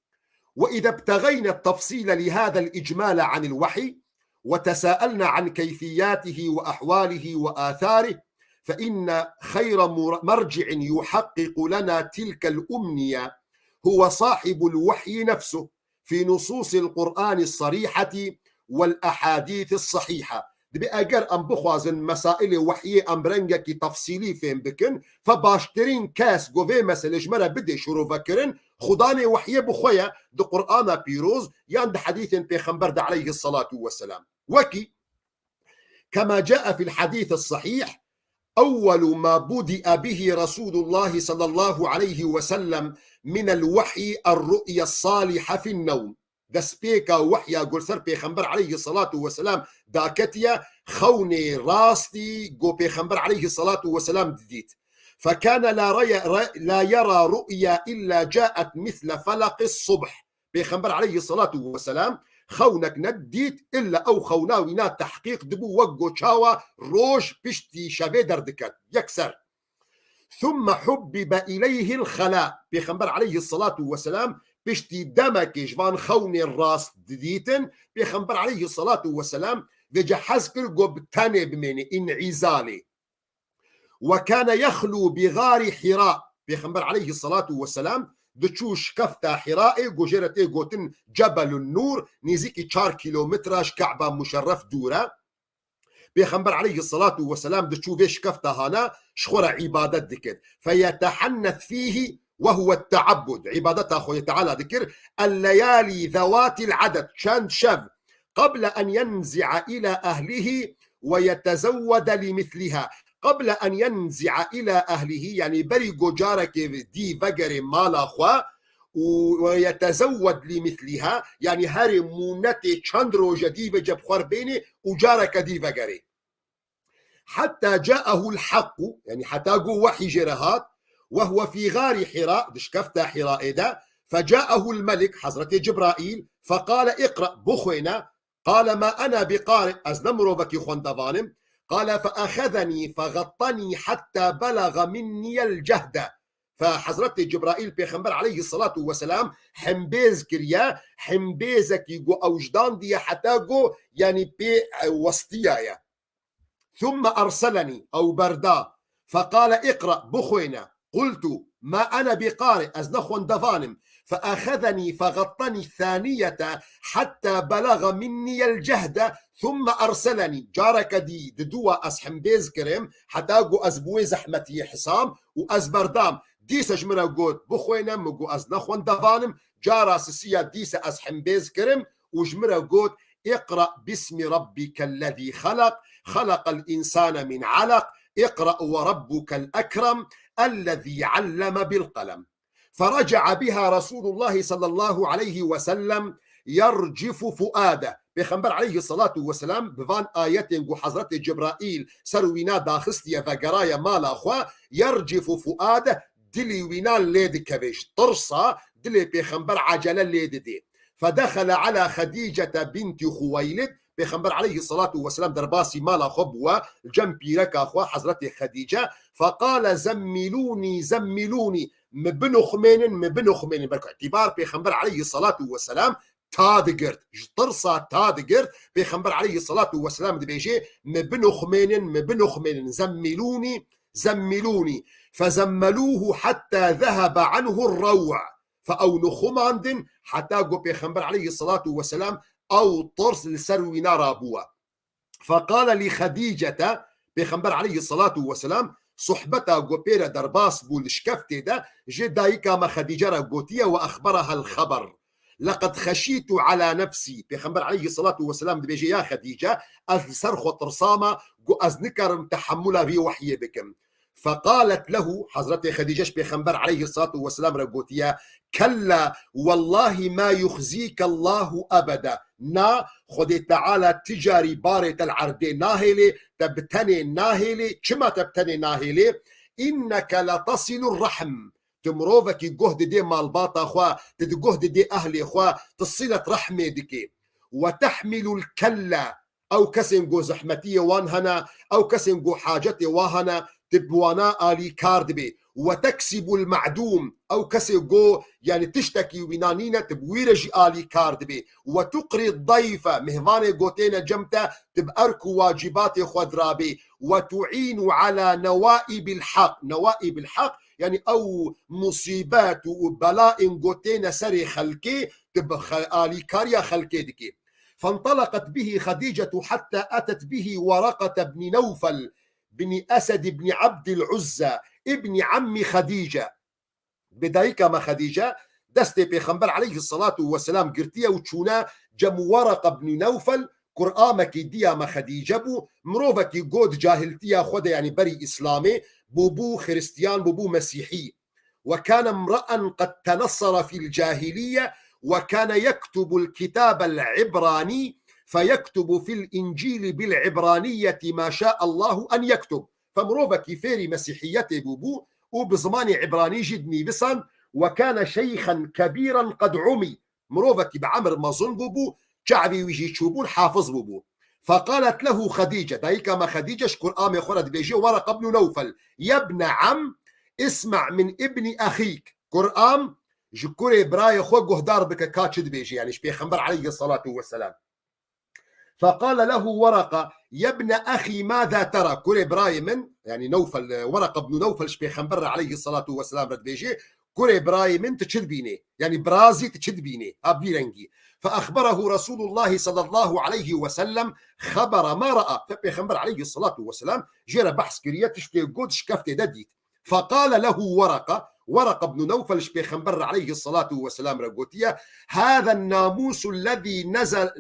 وإذا ابتغينا التفصيل لهذا الإجمال عن الوحي، وتساءلنا عن كيفياته وأحواله وآثاره، فإن خير مر-، مرجع يحقق لنا تلك الأمنية هو صاحب الوحي نفسه، في نصوص القرآن الصريحة والأحاديث الصحيحة. Dibê eger em bixwazin mesailê wehyê em bi rengekî tefsîlî fêm bikin, fe baştirîn kes go vê meselê ji me re bidê şirovekirin, xudanê wehyê bi xwe ye, di Qur'ana Pîroz yan di hedîsên Pêxember de aleyhissalatu vesselam. Wekî, كما جاء في الحديث الصحيح، أول ما بدأ به رسول الله صلى الله عليه وسلم من الوحي الرؤيا الصالحة في النوم. Destpêka wehya ku li ser Pêxember aleyhissalatu vesselam daketiye, xewnê rastî ku Pêxember aleyhissalatu vesselam didît. فكان لا ري-، لا يرى رؤيا إلا جاءت مثل فلق الصبح. Pêxember aleyhissalatu vesselam xewnek nedît, illa ew xewna wîna tehqîq dibû, wek ku çawa roj piştî şevê derdiket. Yekser. ثم حبب إليه الخلاء. Pêxember aleyhissalatu vesselam piştî demekê ji van xewnê rast didîtin, Pêxember aleyhissalatu vesselam vêce hez kir ku bi tenê bimêne, înîzalê. وكان يخلو بغار حراء. Pêxember aleyhissalatu vesselam diçû şikefta Hiraê, ku jê re tê gotin Cebelun Nur, nêzîkî çar kîlometre ji Ke'ba Muşerref dûr e. Pêxember aleyhissalatu vesselam diçû vê şikefta hana ji xwe re îbadet dikir. فيتحنث فيه وهو التعبد. Îbadeta Xwedê Teala dikir. الليالي ذوات العدد. Çend şev. قبل أن ينزع إلى أهله ويتزود لمثلها. قبل أن ينزع إلى أهله, yanî berî ku carekê dî vegerê mala xwe, û, ويتزود لمثلها, yanî herê mûnetê çend roje dî vêce bi xwe re bênê û careke dî vegerê. حتى جاءه الحق, yanî heta ku wehî jê re hat, وهو في غار حراء, di şikefta Hiraê de, فجاءه الملك, Hezretê Cibraîl, فقال اقرأ, bixwêne, قال ما أنا بقارئ, ez ne mirovekî xwendevan im. قال فأخذني فغطني حتى بلغ مني الجهد. Fe Hezretê Cibraîl Pêxember aleyhissalatu vesselam hembêz kiriye, hembêzekî ku ew ji dan diye heta ku, yanî pê, e, westiyaye. ثم أرسلني, ew berda. فقال اقرأ, bixwêne. قلت ما أنا بقارئ, ez ne xwendevan im. فأخذني فغطني الثانية حتى بلغ مني الجهد ثم أرسلني. Careke dî, di dû wa ez hembêz kirim, heta ku ez bi wê zehmetiyê hisam û ez berdam. Dîse ji min re got, bixwêne, min got, ez ne xwendevan im. Cara sisiya dîse ez hembêz kirim û ji min re got, اقرأ باسم ربك الذي خلق، خلق الإنسان من علق، اقرأ وربك الأكرم، الذي علم بالقلم. فرجع بها رسول الله صلى الله عليه وسلم يرجف فؤاده. Pêxember aleyhissalatu vesselam bi van ayetên ku Hezretê Cibraîl ser wîna daxistiye vegeraye mala xwe, يرجف فؤاده, dilî wîna lê dikeve, ji tirsa dilê Pêxember ecele lê didê. فدخل على خديجة بنت خويلد. Pêxember aleyhissalatu vesselam derbasî mala xwe bûye, li cem pîreka xwe Hezretê Xedîce. فقال زملوني زملوني, min binixumênin, min binixumênin. Ber ku îtîbar Pêxember aleyhissalatu vesselam ta digirt, ji tirsa ta digirt. Pêxember aleyhissalatu vesselam dibêje, min binixumênin, min binixumênin. زملوني زملوني. فزملوه حتى ذهب عنه الروع. Fe ew nixumandin heta ku Pêxember aleyhissalatu vesselam ew tirs li ser wîna rabûye. فقال لخديجة, Pêxember aleyhissalatu vesselam sohbeta ku pê re derbas bû li şikeftê de, ji dayika me Xedîce re gotiye, وأخبرها الخبر. لقد خشيت على نفسي. Pêxember aleyhissalatu vesselam dibêje, ya Xedîce, ez li ser xwe tirsame ku ez nikarim tehemula vî wehyê bikim. فقالت له, Hezretê Xedîce ji Pêxember aleyhissalatu vesselam re gotiye, كلا والله ما يخزيك الله أبدا. Na, Xwedê Teala ti carî barê te li erdê nahêlê, te bi tenê nahêlê. Çima te bi tenê nahêlê? إنك لتصل الرحم. Tu mirovekî guh didê malbata xwe, tu di guh didê ehlê xwe, tu silet rehmê dikê. وتحمل الكلا, ew kesên ku zehmetiyê wan hene, ew kesên ku hacetê wan hene, tu bi wana alîkar dibê. وتكسب المعدوم, ew kesê ku, yanî tiştekî wîna nîne, tu bi wî re jî alîkar dibê. وتقري الضيف, mêhvanê ku têne cem te, tu bi erk û wacîbatê xwe dirabê. وتعين على نوائب الحق. نوائب الحق, yanî ew musîbet û belayên ku têne serê xelkê, tu bi xe-, alîkariya xelkê dikê. فانطلقت به خديجة حتى أتت به ورقة بن نوفل بن أسد بن عبد العزى ابن عم خديجة. Bi dayika me Xedîce destê Pêxember aleyhissalatu vesselam girtiye û çûne cem Wereqe bin Newfel, Kuramekî diya me Xedîce bû, mirovekî got cahiltiya xwe de, yanî berî Îslamê, bûbû Xiristiyan, bûbû Mesîhî. وكان امرأ قد تنصر في الجاهلية وكان يكتب الكتاب العبراني فيكتب في الإنجيل بالعبرانية ما شاء الله أن يكتب. Fe mirovekî fêrî mesîhiyetê bûbû û bi zimanê îbranî jî dinîvisand. وكان شيخا كبيرا قد عمي. Mirovekî bi emir mezin bûbû, çavê wî jî çûbûn, hafiz bûbû. فقالت له خديجة, dayika me Xedîce ji kuramê xwe re dibêje, Wereqa ibn Newfel, يا ابن عم اسمع من ابن أخيك. Kuram, ji kurê birayê xwe guhdar bike ka çi dibêje, yanî ji Pêxember aleyhisselatu vesselam. فقال له ورقة: يا ابن أخي ماذا ترى؟ Kurê birayê min, yanî Newfel, e, Wereqa ibn Newfel ji Pêxember re aleyhisselatu vesselam re dibêje, kurê birayê min tu çi dibînê? Yanî birazî tu çi dibînê? Ha vî rengî. فأخبره رسول الله صلى الله عليه وسلم خبر ما رأى. Fe Pêxember aleyhisselatu vesselam jê re behs kiriye, tiştê got, şikeftê de dît. فقال له ورقة, Wereqa ibn Newfel ji Pêxember re aleyhisselatu vesselam re gotiye, هذا الناموس الذي نزل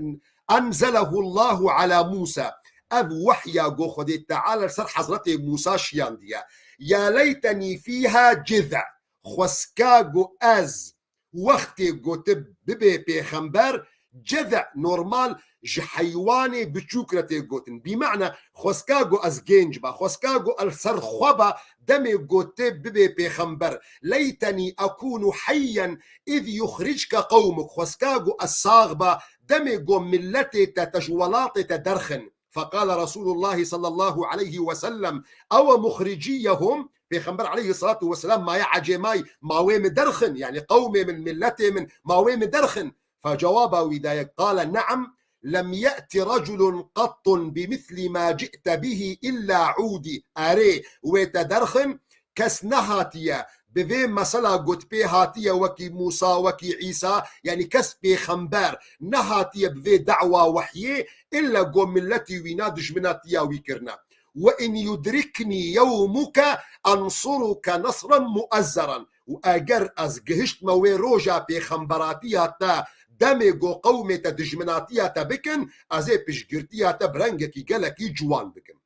أنزله الله على موسى. Ev wehya ku Xwedê Teala li ser Hezretê Musa şiyandiye. يا ليتني فيها جذع. Xwestka ku ez wextê ku tu bibê pêxember, cizî normal ji heywanê biçûk re tê gotin. Bîmana xwestka ku ez gênc ba, xwestka ku ez li ser xwe ba, demê ku tu bibê pêxember. ليتني أكون حيا إذ يخرجك قومك. Xwestka ku ez sax ba, demê ku miletê te, te ji welatê te derxin. فقال رسول الله صلى الله عليه وسلم: أو مخرجيهم؟ Pêxember aleyhisselatu vesselam maye ecêmayî, ma wê min derxin, yanî qewmê min, miletê min, ma wê min derxin? Fe cewaba wî daye, قال: نعم، لم يأت رجل قط بمثل ما جئت به إلا عودي. Erê, wê te derxin, kes nehatiye bi vê mesela ku tu pê hatiye wekî Mûsa, wekî Îsa, yanî kes pêxember nehatiye bi vê dawa wehyê, illa ku miletî wî na dijmina tiya wî kirine. وإن يدركني يومك أنصرك نصرا مؤزرا. Û eger ez gihiştme wê roja pêxemberatiya te, demê ku qewmê te dijminatiya te bikin, ez ê piştgirtiya te bi rengekî gelekî ciwan bikim.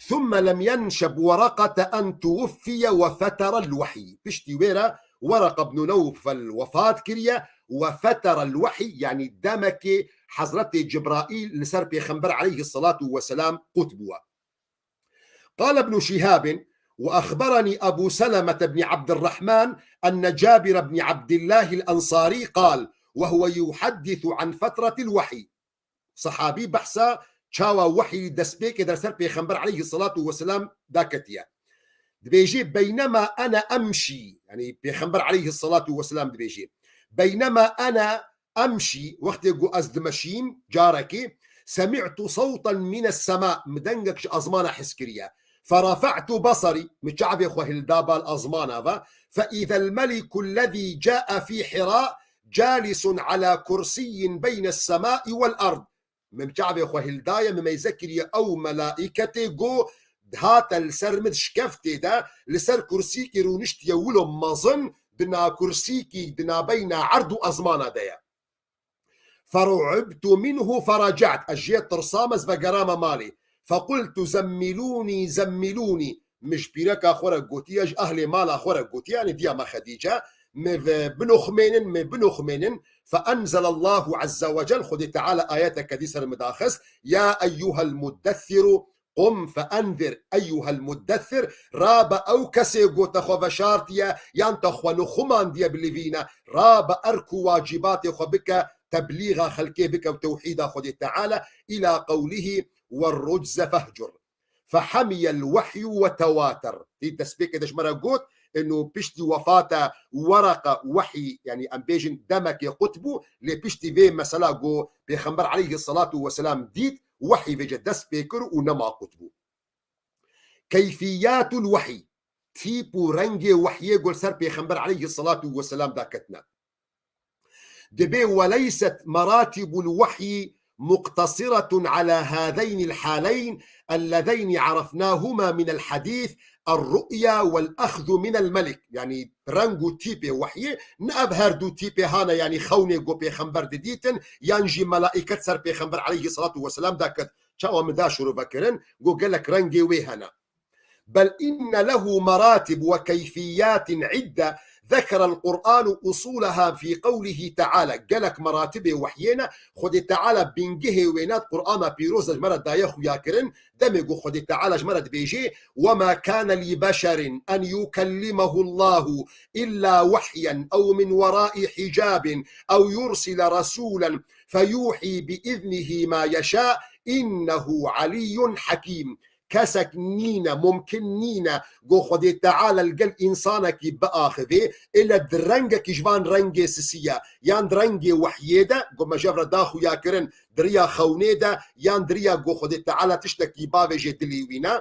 ثم لم ينشب ورقة أن توفي وفتر الوحي. Piştî wê re Wereqa ibn Newfel wefat kiriye, وفتر الوحي, yanî demekê Hezretê Cibraîl li ser Pêxember aleyhisselatu vesselam qut bûye. قال ابن شهاب: وأخبرني أبو سلمة بن عبد الرحمن أن جابر بن عبد الله الأنصاري قال وهو يحدث عن فترة الوحي. Sehabî behsa çawa wehyî destpêkê de ser Pêxember aleyhisselatu vesselam daketiye. Dibêjê, بينما أنا أمشي, yanî Pêxember aleyhisselatu vesselam dibêjê, بينما أنا أمشي, wextê ku ez dimeşîm, carekê, سمعت صوتا من السماء, min dengek ji ezmana his kiriye. فرفعت بصري, min çavê xwe hilda bal ezmana ve, فإذا الملك الذي جاء في حراء جالس على كرسي بين السماء والأرض. Min çavê xwe hildaye, min meyze kiriye ew melaîketê ku hate li ser min şikeftê de, li ser kursîkî rûniştiye wilo mezin, di na kursîkî di nabeyna erd û ezmana de ye. فرعبت منه فرجعت. Ez jê tirsam, ez vegerame malê. فقلت زملوني زملوني. Min ji pîreka xwe re gotiye, ji ehlê mala xwe re gotiye, yanî diya me Xedîce, min ve binoxmênin, min binoxmênin. فأنزل الله عز وجل, Xwedê Teala ayeteke dî ser min daxist, يا أيها المدثر قم فأنذر أيها المدثر, rabe ew kesê ku te xwe veşartiye, yan te xwe nixumandiye bi livîne, rabe erk û wacîbatê xwe bike, teblîxa xelkê bike û tewhîda Xwedê Teala, إلى قوله والرجز فاهجر. فحمي الوحي وتواتر. Tî destpêkê de ji me re got, ino piştî wefata Wereqa wehyî, yanî em bêjin demekê qut bû, lê piştî vê mesela ku Pêxember aleyhisselatu vesselam dît, wehyî vêce dest pê kir û nema qut bû. كيفيات الوحي, tîp û rengê wehyê ku li ser Pêxember aleyhisselatu vesselam daketine. Dibê وليست مراتب الوحي مقتصرة على هذين الحالين اللذين عرفناهما من الحديث الرؤيا والأخذ من الملك. Yani reng û tîpê wehyê, ne ev her du tîpê hane, yani xewnê go pêxember didîtin, yan jî melaiket ser pêxember aleyhissalatu vesselam daket. Çawa min da şirove kirin, go gelek rengê wê hene. بل إن له مراتب وكيفيات عدة ذكر القرآن أصولها في قوله تعالى. Gelek meratibê wehyê ne, Xwedê Teala bingehê wêna di Qur'ana Pîroz de ji me re daye xuya kirin, demê ku Xwedê Teala ji me re dibêjê: وما كان لبشر أن يكلمه الله إلا وحيا أو من وراء حجاب أو يرسل رسولا فيوحي بإذنه ما يشاء إنه علي حكيم. Kesek nîne, mumkin nîne, go Xwedê Teala li gel însanekî biaxivê, êle di rengekî ji van rengê sisî ye, yan di rengê wehyê de, go me ji hev re da xuya kirin, di riya xewnê de, yan di riya go Xwedê Teala tiştekî bavêjê dilê wî ne,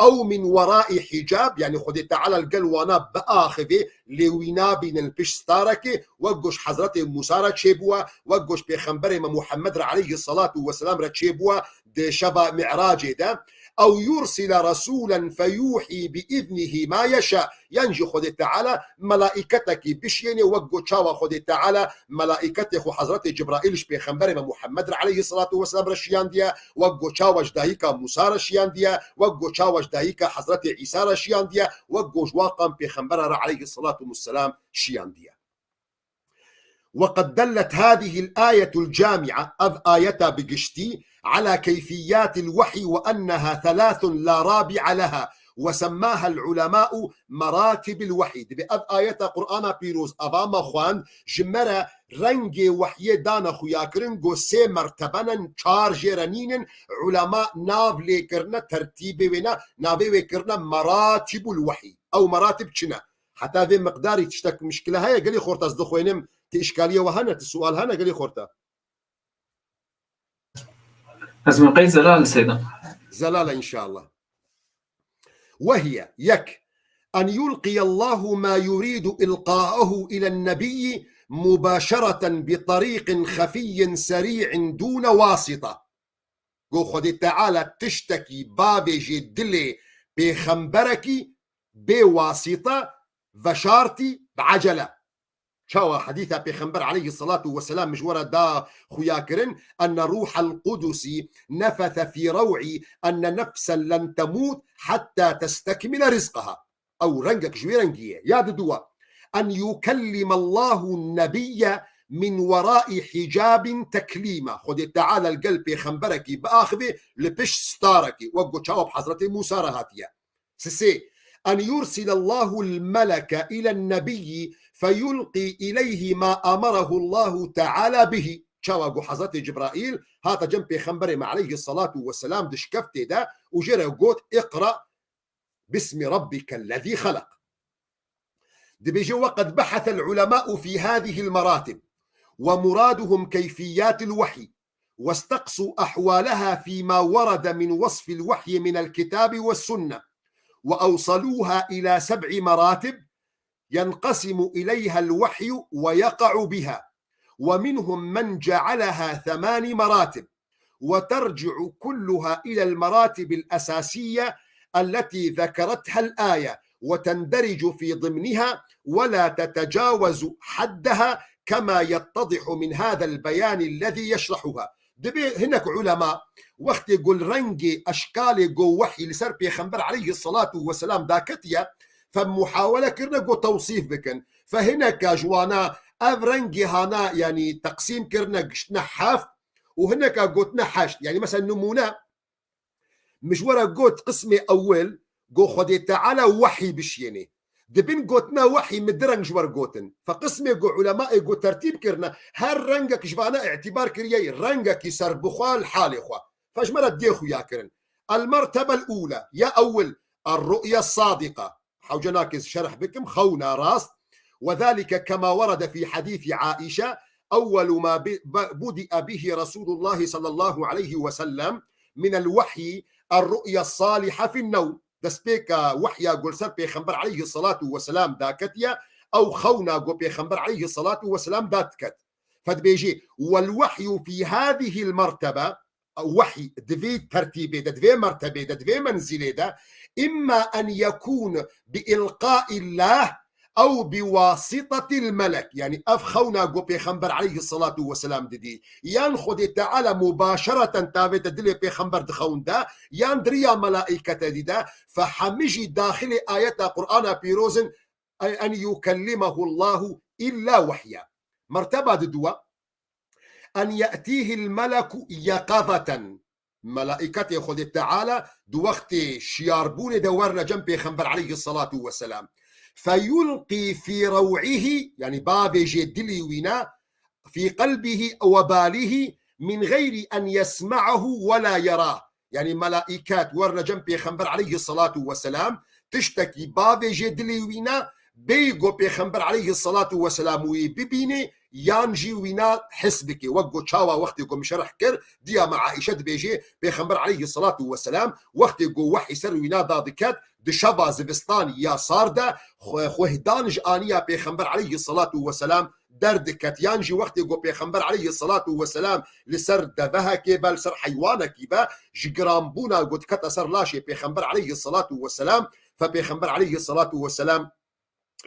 ew min weraî hicab, yani Xwedê Teala li gel wana biaxivê, lê wî nabînin li pişt starekê, wek go ji Hezretê Mûsa re çêbûye, wek go ji Pêxemberê me Muhammed re aleyhissalatu vesselam re çêbûye, di şeva Mi'racê de, ew yursile resûlen feyuhî bi îznihî ma yeşa, yan jî Xwedê Teala melaîketekî bişiyênê, wek go çawa Xwedê Teala melaîketê xwe Hezretê Cibraîl ji Pêxemberê me Muhammed re aleyhissalatu vesselam re şiyandiye, wek go çawa ji dayika Mûsa re şiyandiye, wek go çawa ji dayika Hezretê Îsa re şiyandiye, wek go ji waqan Pêxembera re aleyhissalatu vesselam şiyandiye. وقد دلت هذه الآية الجامعة، ev ayeta bi giştî, على كيفيات الوحي وأنها ثلاث لا رابع لها، وسماها العلماء مراتب الوحي. Dibê ev ayeta Qur'ana Pîroz, eva me xwend, ji me re rengê wehyê dane xuyakirin, go sê mertebe ne, çar jê re nînin, ulema nav lê kirine, tertîbê wê ne, navê wê kirine meratibul wehy. Ew meratib çi ne? Heta vê miqdarî tiştek mişkile heye, gelî xorta ez dixwênim, ti îşkaliye we hene, ti sual hene, gelî xorta? Ez min qey zelal seyda. Zelal e inşallah. وهي، yek, أن يلقي الله ما يريد إلقاءه إلى النبي مباشرة بطريق خفي سريع دون واسطة. Go Xwedê Teala tiştekî bavêjê dilê pêxemberekî bê wasîte, veşartî, bi ecele. Çawa hedîsa Pêxember aleyhissalatu vesselam ji we re da xuya kirin, أن روح القدس نفث في روعي أن نفسا لن تموت حتى تستكمل رزقها. Ew rengek ji wê rengî ye. Ya diduwa, أن يكلم الله النبي من وراء حجاب تكليما. Xwedê Teala li gel pêxemberekî biaxivê li pişt starekî, wek ku çawa bi Hezretê Mûsa re hatiye. Sisê, أن يرسل الله الملك إلى النبي فيلقي إليه ما أمره الله تعالى به. Çawa ku Hezretê Cibraîl hate cem Pêxemberê me aleyhissalatu vesselam di şikeftê de û jê re got: اقرأ باسم ربك الذي خلق. Dibêje: وقد بحث العلماء في هذه المراتب ومرادهم كيفيات الوحي، واستقصوا أحوالها فيما ورد من وصف الوحي من الكتاب والسنة، وأوصلوها إلى سبع مراتب ينقسم إليها الوحي ويقع بها، ومنهم من جعلها ثمان مراتب، وترجع كلها إلى المراتب الأساسية التي ذكرتها الآية، وتندرج في ضمنها ولا تتجاوز حدها، كما يتضح من هذا البيان الذي يشرحها. Dibê hinek ulema wextê ku li rengê eşkalê ku wehyî li ser Pêxember aleyhissalatu vesselam daketiye, fe muhawele kirine ku tewsîf bikin. Fe hineka ji wana ev rengê hana, yanî teqsîm kirine, giştine heft û hineka gotine heşt. Yanî mesela nimûne, min ji we re got qismê ewil, go Xwedê Teala wehyî bişiyênê. Di bin gotina wehyî min du reng ji we re gotin. Fe qismê go ulemaê go tertîb kirine, her rengek ji vana îtîbar kiriye rengekî serbixwe li halê xwe. Fe ji me re dê xuya kirin. المرتبة الأولى، ya ewil, الرؤيا الصادقة. Hewce nake ez şerh bikim, xewna rast. وذلك كما ورد في حديث عائشة، أول ما ب-، ب-، بدأ به رسول الله صلى الله عليه وسلم من الوحي الرؤيا الصالحة في النوم. Destpêka wehya ku li ser Pêxember aleyhissalatu vesselam daketiye, ew xewna ku Pêxember aleyhissalatu vesselam datiket. Fe dibêjê: والوحي في هذه المرتبة wehy di vê tertîbê de, di vê mertebê de, di vê menzilê de, imma en yekûn bi îlqaillah ew bi wasitatil melek. Yanî ev xewna ku Pêxember aleyhissalatu vesselam didî, yan Xwedê Teala mubaşereten tavête dilê Pêxember dixewinde, yan di riya melaîkete dîde, fe hemî jî daxilê ayeta Qur'ana pîroz in, en yukellimehu Allahu illa wehya. Merteba diduwa, en ye'tîhil meleku yeqazeten. Melaîketê Xwedê Teala di wextê şiyarbûnê de werine cem Pêxember aleyhissalatu vesselam. Feyulqî fî rew'ihî, yanî bavêjê dilî wîna, fî qelbihî we balihî min geyri en yesme'ahu ve la yerah. Yanî melaîket werine cem Pêxember aleyhissalatu vesselam, tiştekî bavêjê dilê wîna, bêyî ku Pêxember aleyhissalatu vesselam wî bibînê, yan jî wîna his bike. Wek ku çawa wextê ku min şerh kir, diya me Aîşe dibêje, Pêxember aleyhissalatu vesselam, wextê ku wehy ser wîna dadiket, di şeva zivistan ya sar de, xwe-, xwehdan ji aniya Pêxember aleyhissalatu vesselam derdiket. Yan jî wextê ku Pêxember aleyhissalatu vesselam li ser devehekê be, li ser heywanekî be, ji giranbûna ku dikete ser laşê Pêxember aleyhissalatu vesselam, fe Pêxember aleyhissalatu vesselam,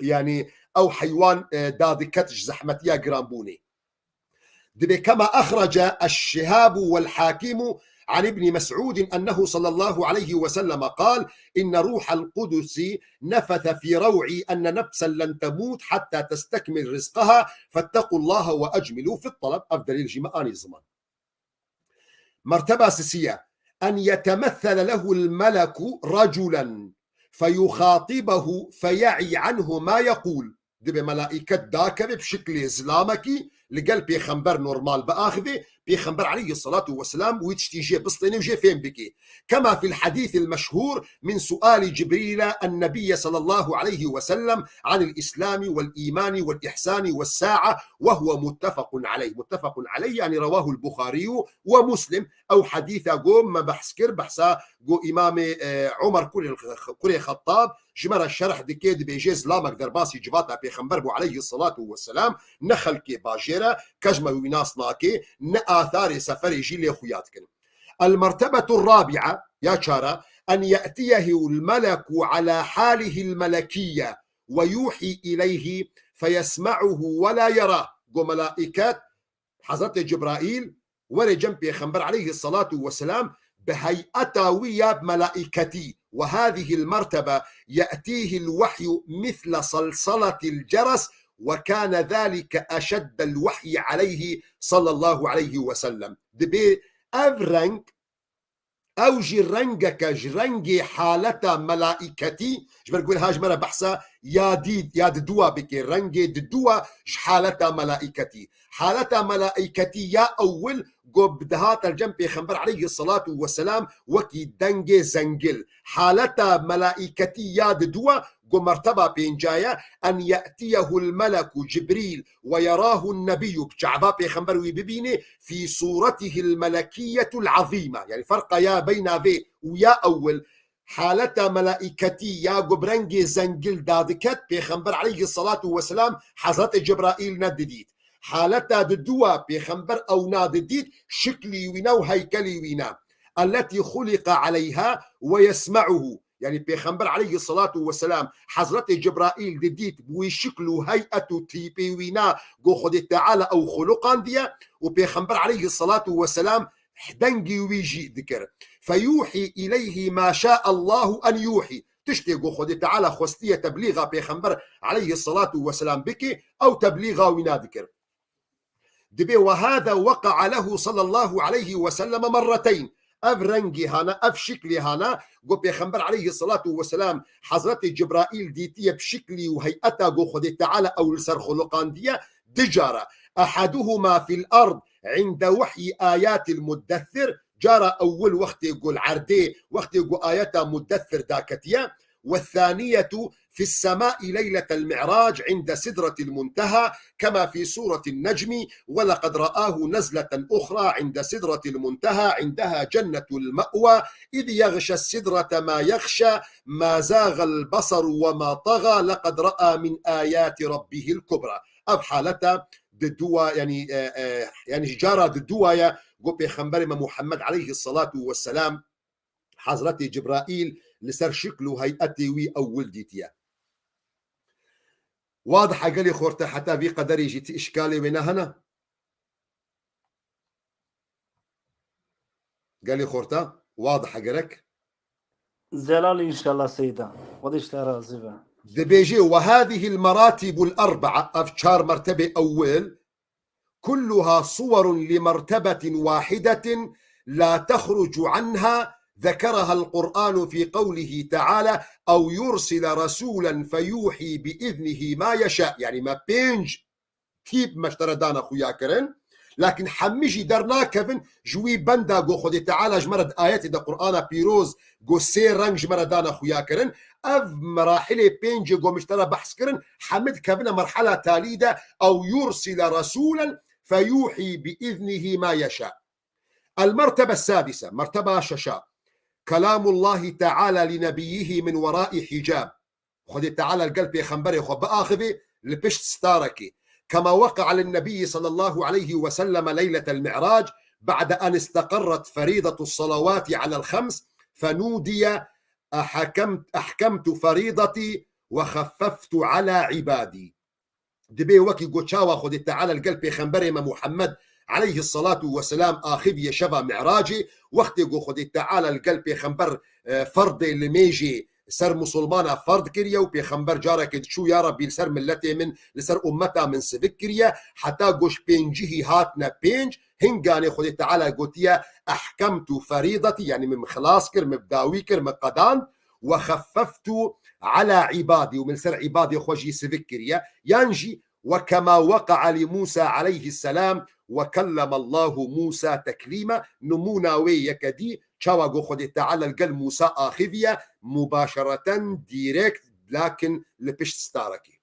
yanî ew heywan, e, dadiket ji zehmetiya giranbûnê. Dibê kema exrece eşşihabu wel hakimu an ibni Mes'udin ennehu sallallahu aleyhi ve selleme qal, inne ruhel kudusi nefese fi rew'i enne nefsen len temut hatta testekmil rizqaha, fettequllaha ve ecmilu fit talab. Ev delîl jî me anî ziman. Merteba sisiye, en yetemessele lehul meleku raculen feyuxatibehu feye'i anhu ma yekul. Dibe melaîket dakeve bi şiklê zilamekî li gel pêxember normal biaxive, pêxember aleyhissalatu vesselam wî tiştî jê bistêne û jê fêm bike. Kema fil hadîthil meşhûr min suali Cibrîle ennebiyye sallallahu aleyhi ve sellem anil îslami vel îmani vel îhsani ve sa'a ve huve muttefekun aleyh. Muttefekun aleyh, yanî rewahul Buxarî ve Muslim. Ew hadîsa ku me behs kir, behsa ku Îmamê, e, Umar kurê, kurê Xettab ji me re şerh dike, dibêje, zilamek derbasî civata Pêxember bû aleyhissalatu vesselam, ne xelkê bajêr e, kes me wî nas nake, ne atharê seferê jî lê xuya dikin. El mertebetu rabi'a, ya çara, en ye'tiyehu el meleku ala halihi el melekiyye ve yuhi ileyhi feyesma'uhu ve la yerah. Go melaîket, Hezretê Cibraîl, were cem Pêxember aleyhissalatu vesselam bi heyeta wî ya melaîketî. Ve hâzihil mertebe ye'tîhil wehyu misle salsalatil ceres ve kâne zâlike eşeddel vehyi aleyhi sallallahu aleyhi ve sellem. Dibê ev reng, ew jî rengeke ji rengê haleta melaîketî, ji ber ku niha ji me re behsa ya dî, ya diduwa bike, rengê diduwa ji haleta melaîketî. Haleta melaîketî ya ewil ku dihate cem Pêxember aleyhissalatu vesselam wekî dengê zengil. Haleta melaîketî ya diduwa ku merteba pênca ye, en ye'tiyehul meleku Cibrîl ve yerahun nebiyyû, bi çava Pêxember wî bibîne, fî sûretihil melekiyyetul azîme. Yanî ferqa ya beyna vê û ya ewil, haleta melaîketî ya ku bi rengê zengil dadiket, Pêxember aleyhissalatu vesselam Hezretê Cibraîl nedidît. Haleta diduwa Pêxember ew nadidît, şiklî wîna û heykelî wîna. Elletî xuliqa aleyha ve yesme'uhu. Yanî Pêxember aleyhissalatu vesselam Hezretê Cibraîl didît, bi wî şikl û heyet û tîpê wîna ku Xwedê Teala ew xuluqandiye û Pêxember aleyhissalatu vesselam dengî wî jî dikir. Feyuhi ileyhi ma şa'allahu en yuhi. Tiştê ku Xwedê Teala xwestiye teblîxa Pêxember aleyhissalatu vesselam bike, ew teblîxa wîna dikir. Dibê ve hâze weqa'a lehu sallallahu aleyhi ve selleme merreteyn. Ev rengê hana, ev şiklê hana, ku Pêxember aleyhissalatu vesselam Hezretê Cibraîl dîtiye bi şiklî û heyeta ku Xwedê Teala ew li ser xuluqandiye, du cara. Ehaduhuma fil ard inde vehyi ayatil muddessir, cara ewil wextê ku li erdê, wextê ku ayeta muddessir daketiye, والثانية في السماء ليلة المعراج عند سدرة المنتهى، كما في سورة النجم، ولقد رآه نزلة أخرى عند سدرة المنتهى عندها جنة المأوى، إذ يغشى السدرة ما يغشى، ما زاغ البصر وما طغى، لقد رأى من آيات ربه الكبرى. Ev haleta di dua, yani, e, e, yani ji cara di dua ye, go Pêxemberê me Muhammed aleyhissalatu vesselam, Hazretê Cibraîl li ser şikl û heyetê wî ewil dîtiye. Wadihe gelê xorte, heta vî qederê jî ti îşkalê wê ne hene? Gelê xorte, wadihe gerek. Zelal inşallah seyda. Xwedê ji te razî be. Dibêje, "Ve hâzihil merâtibul erbaa", ev çar mertebê ewil, "kulluha suwarun li mertebetin wahidetin la tehrucu anha, zekeraha el-Kur'anu fi qewlihi teala, ew yursile rasûlen feyuhî bi iznihi ma yeşâ." Yani me pênc tîp me ji te re dane xuya kirin. Lakin hemî jî dernakevin ji wî benda go Xwedê Teala ji me re di ayetê de Qur'ana pîroz go sê reng ji me re dane xuya kirin. Ev merahilê pêncê go min ji te re behs kirin, hemî dikevine merhala talî de, "ew yursile rasûlen feyuhî bi iznihî ma yeşâ." El mertebe sadise, merteba şeşa. Kelamullahi Teala li nebiyyihi min werai hicab. Xwedê Teala li gel pêxemberê xwe biaxivê li pişt starekê. Kema weqea lin nebiyyi sallallahu aleyhi ve selleme leyletel mi'rac, ba'de en isteqerret feridetus salavati alel xems, fenudiye, "Ahkem-, ahkemtu ferideti ve xeffeftu ala ibadî." Dibê wekî go çawa Xwedê Teala li gel pêxemberê me Muhammed aleyhissalatu vesselam axiviye şeva Mi'racê, wextê go Xwedê Teala li gel pêxember, e, ferdê limêjê ser musulmana ferd kiriye û pêxember carekê diçû, "Ya Rabbî, li ser miletê min, li ser ummeta min sivik kiriye." Heta go ji pêncihî hatine pênc, hinganê Xwedê Teala gotiye, "Ehkemtu ferideti", yani min xilas kir, min bi dawî kir, min qedand, "ve xeffeftu ala ibadî", û min li ser ibadê xwe jî sivik kiriye. Yan jî, "Ve kema weqea li Musa aleyhisselam ve kellemallahu Musa teklîma." Nimûna wê yeke dî, çawa go Xwedê Teala li gel Musa axiviye, mubaşereten, direkt, lakin li pişt starekê.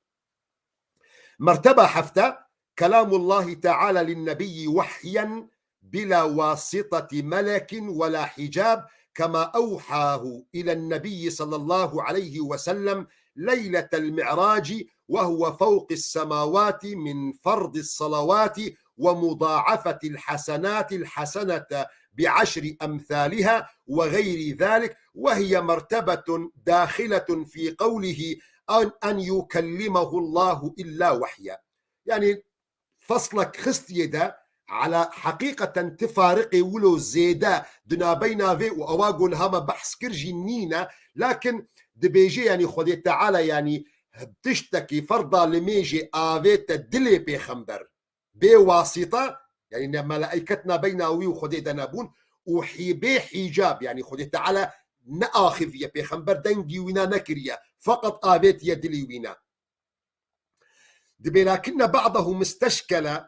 Merteba hefte, kelamullahi Teala lin nebiyyi wehyen bila wasitati melekin ve la hicab, kema ewhahu ilen nebiyyi sallallahu aleyhi ve sellem leyletel mi'raci ve huve fewqis semawati min ferdis salavati ve mudaafetil hasenatil hasenete bi aşri emsaliha ve gayri zalik, ve hiye mertebetun dahiletun fi qewlihi en, en yukellimehullahu illa wehya. Yani feslek xistiye de, ala heqîqeten ti fariqê wilo zêde di nabeyna vê û ewa go niha me behs kir jî nîne, lakin dibêje, yani Xwedê Teala, yani tiştekî ferda limêjê avête dilê pêxember. Bê wasîte, yani ne melaîket nabeyna wî û Xwedê de nebûn û hî-, bê hîcab, yani Xwedê Teala neaxiviye, pêxember dengî wîna nekiriye, feqet avêtiye dilî wîna. Dibê lakinne ba'dehu misteşkele,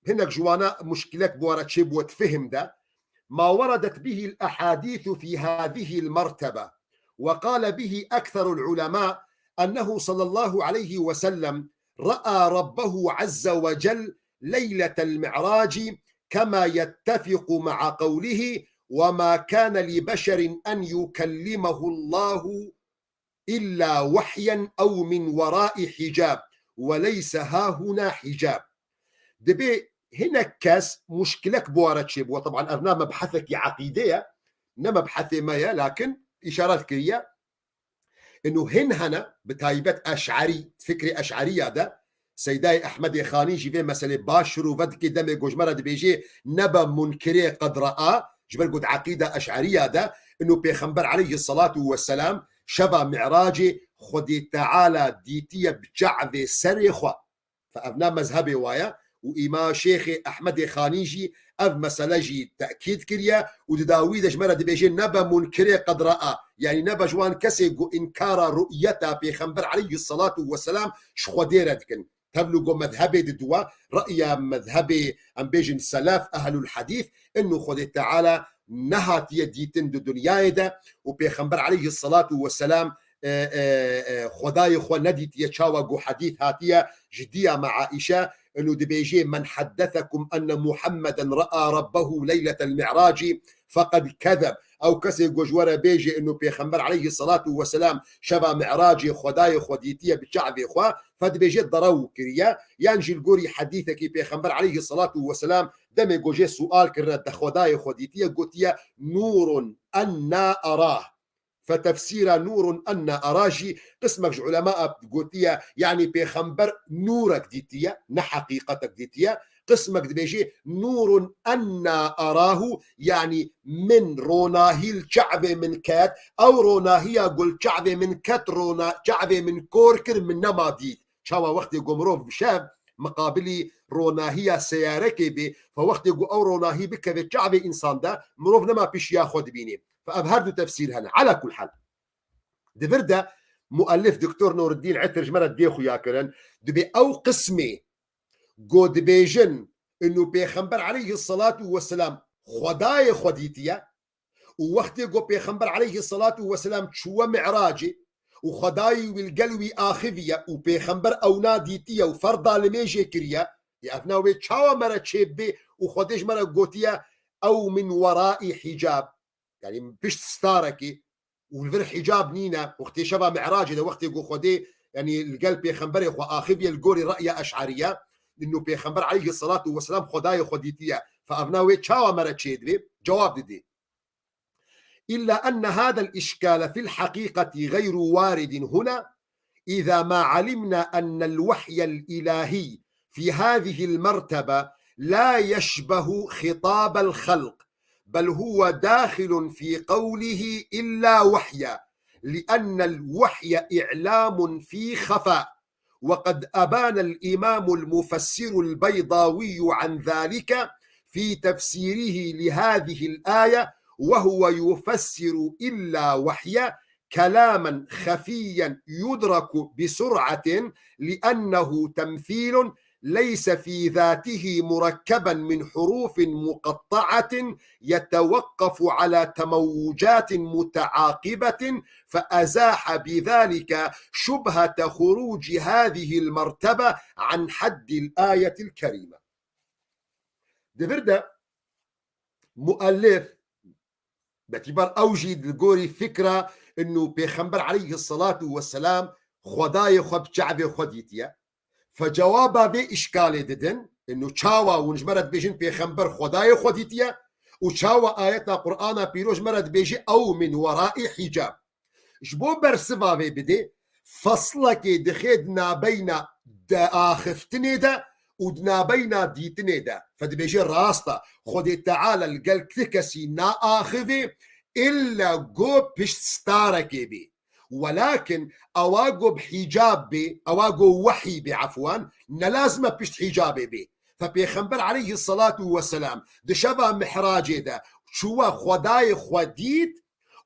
hinek ji wana muşkilek bi we re çêbû di fihim de, ma weredet bihil ehadîsu fî hâzihil mertebe, ve qale bihi ekserul ulema, ennehu sallallahu aleyhi ve sellem ra'a Rabbehu azze ve cel leyletel mi'raci, kema yettefiqu ma'a qewlihi, ve ma kâne li beşerin en yukellimehullahu illa wehyen ew min werai hicab ve leyse hahuna hicab. Dibê hinek kes muşkilek bi we re çêbû. Teban ev ne mebhesekî eqîde ye, ne mebhesê me ye, lakin îşaret kiriye. Ino hin hene, bi taybet eş'erî, fikrê eş'eriya de, Seydayê Ehmedê Xanî jî vê meselê baş şirove dike, demê go ji me re dibêje, nebe munkirê qedra a, ji ber ku di eqîda eş'eriya de, ino Pêxember aleyhisselatu vesselam şeva Mi'racê Xwedê Teala dîtiye bi çavê serê xwe. Fe ev ne mezhebê wa ye û îma Şêxê Ehmedê Xanî jî ev mesele jî tekîd kiriye û di dawî de ji me re dibêje, nebe munkirê qedra a. Yanî nebe ji wan kesê ku înkara ru'yeta Pêxember aleyhisselatu vesselam ji Xwedê re dikin. Tevlû go mezhebê di dua, re'ya mezhebê, em bêjin selef, ehlul hadîs, inu Xwedê Teala nehatiye dîtin di dinyayê de û Pêxember aleyhisselatu vesselam, e, e, e, Xwedayê xwe nedîtiye, çawa ku hedîs hatiye ji diya me Aîşe, انه dibêjê: "Men haddesekum enne Muhammeden ra'a rabbehu leyletel mi'raci feqed kezeb." Ew kesê ku ji we re bêjê, انه Pêxember aleyhissalatu vesselam şeva mi'racê Xwedayê xwe dîtiye bi çavê xwe, fe dibêjê derew kiriye, yan jî li gorî hedîsekî Pêxember aleyhissalatu vesselam demê ku jê sual kirine de Xwedayê xwe dîtiye, gotiye: "Nûrun enna erah." Fe tefsîra "Nûrun enna erah" jî qismek ji ulema gotiye, yanî Pêxember nûrek dîtiye, ne heqîqetek dîtiye. Qismek dibêjê: "Nûrun enna erahu", yanî min ronahî li çavê min ket, ew ronahiya ku li çavê min ket, rona-, çavê min kor kir, min nema dît. Çawa wextê ku mirov bi şev miqabilî ronahiya seyarekê bê, fe wextê ku ew ronahî bikeve çavê însan de, mirov nema pişiya xwe dibînê. Fe ev her du tefsîr hene. Ala kul hal. Di vir de muellif Doktor Nûreddîn Etir ji me re dê xuya kirin, dibê ew qismê ku dibêjin, انه Pêxember aleyhissalatu vesselam Xwedayê xwe dîtiye, û wextê ku Pêxember aleyhissalatu vesselam çûye mi'racê û Xwedayî wî li gel wî axiviye û Pêxember ewna dîtiye û ferda limêjê kiriye, ya ev na wê çawa me re çêbibe û Xwedê ji me re gotiye: "Ew min weraî hicab." Yanî pişt starekê û li vir hicab nîne. Wextê şeva mi'racê de, wextê ku Xwedê, yanî li gel Pêxemberê xwe axiviye li gorî re'ya eş'eriye, انه Pêxember aleyhissalatu vesselam Xwedayê xwe dîtiye. Fe ev na wê çawa me re çêdibe? Cewab didê. إلا أن هذا الإشكال في الحقيقة غير وارد هنا، إذا ما علمنا أن الوحي الإلهي في هذه المرتبة لا يشبه خطاب الخلق، بل هو داخل في قوله إلا وحيا، لأن الوحي إعلام في خفاء، وقد أبان الإمام المفسر البيضاوي عن ذلك في تفسيره لهذه الآية، وهو يفسر إلا وحيا كلاما خفيا يدرك بسرعة، لأنه تمثيل ليس في ذاته مركبا من حروف مقطعة يتوقف على تموجات متعاقبة، فأزاح بذلك شبهة خروج هذه المرتبة عن حد الآية الكريمة. Di vir de muellif, betîbar ew jî li gorî fikra انه Pêxember aleyhissalatu vesselam Xwedayê xwe bi çavê xwe dîtiye. Fe cewaba vê îşkalê didin, انه çawa hûn ji me re dibêjin Pêxember Xwedayê xwe dîtiye û çawa ayeta Qur'ana Pîroz ji me re dibêje: "Ew min weraî hicab." Ji bo bersiva vê bidê, feslekê dixe di nabeyna de axiftinê de û di nabeyna dîtinê de. Fe dibêje rast e, Xwedê Teala li gel ti kesî naaxivê, illa go pişt starekê bê. Welakin ewa go bi hicab bê, ewa go wehî bê, efwan, ne lazim e pişt hicabê bê. Fe Pêxember aleyhissalatu vesselam di şeva mihracê de çûye Xwedayê xwe dît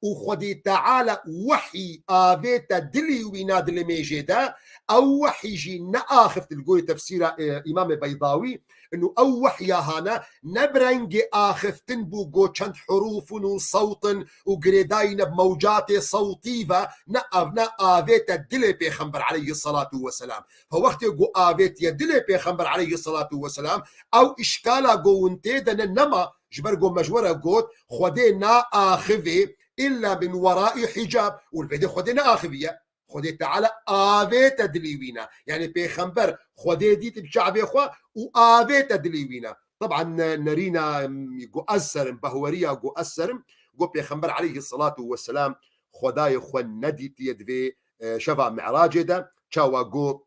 û Xwedê Teala wehî avête dilî wî na dilimêjê de, ew wehî jî neaxift li gorî tefsîra, e, Îmamê Beydawî, انه ew wehya hane ne bi rengê axiftin bû go çend hurûfin û sewtin û girêdayîne bi mewcatê sewtî ve, ne ev ne avête dilê Pêxember aleyhissalatu vesselam. Fe wextê go avêtiye dilê Pêxember aleyhissalatu vesselam, ew îşkala go hûn tê de ne nema, ji ber go me ji we re got, Xwedê naaxivê illa min weraî hicab û li vê de Xwedê neaxiviye. Xwedê Teala avête dilî wî ne. Yanî Pêxember Xwedê dît bi çavê xwe û avête dilî wî ne. Teban ne-, nerîna, em, go ez serim, behweriya go ez serim, go Pêxember aleyhissalatu vesselam Xwedayê xwe nedîtiye di vê, e, şeva mi'racê de, çawa go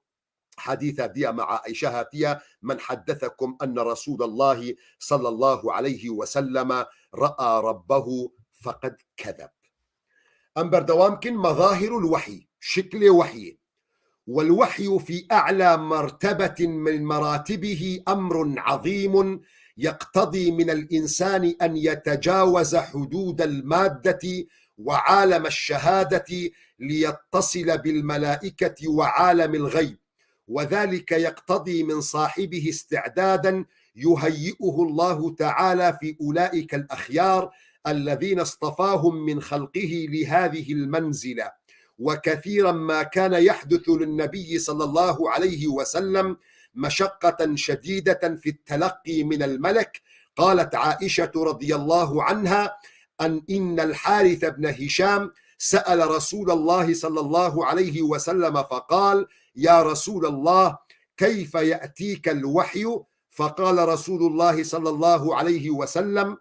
hedîsa diya me Aîşe hatiye: "Men haddesekum enne Resûlallahî sallallahu aleyhi ve selleme ra'a rabbehu feqed kezeb." Em berdewam kin, mezahirul wehyî, şiklê wehyê. والوحي في أعلى مرتبة من مراتبه أمر عظيم يقتضي من الإنسان أن يتجاوز حدود المادة وعالم الشهادة ليتصل بالملائكة وعالم الغيب، وذلك يقتضي من صاحبه استعدادا يهيئه الله تعالى في أولئك الأخيار الذين اصطفاهم من خلقه لهذه المنزلة. وكثيرا ما كان يحدث للنبي صلى الله عليه وسلم مشقة شديدة في التلقي من الملك. قالت عائشة رضي الله عنها أن إن الحارث بن هشام سأل رسول الله صلى الله عليه وسلم فقال: يا رسول الله، كيف يأتيك الوحي؟ فقال رسول الله صلى الله عليه وسلم: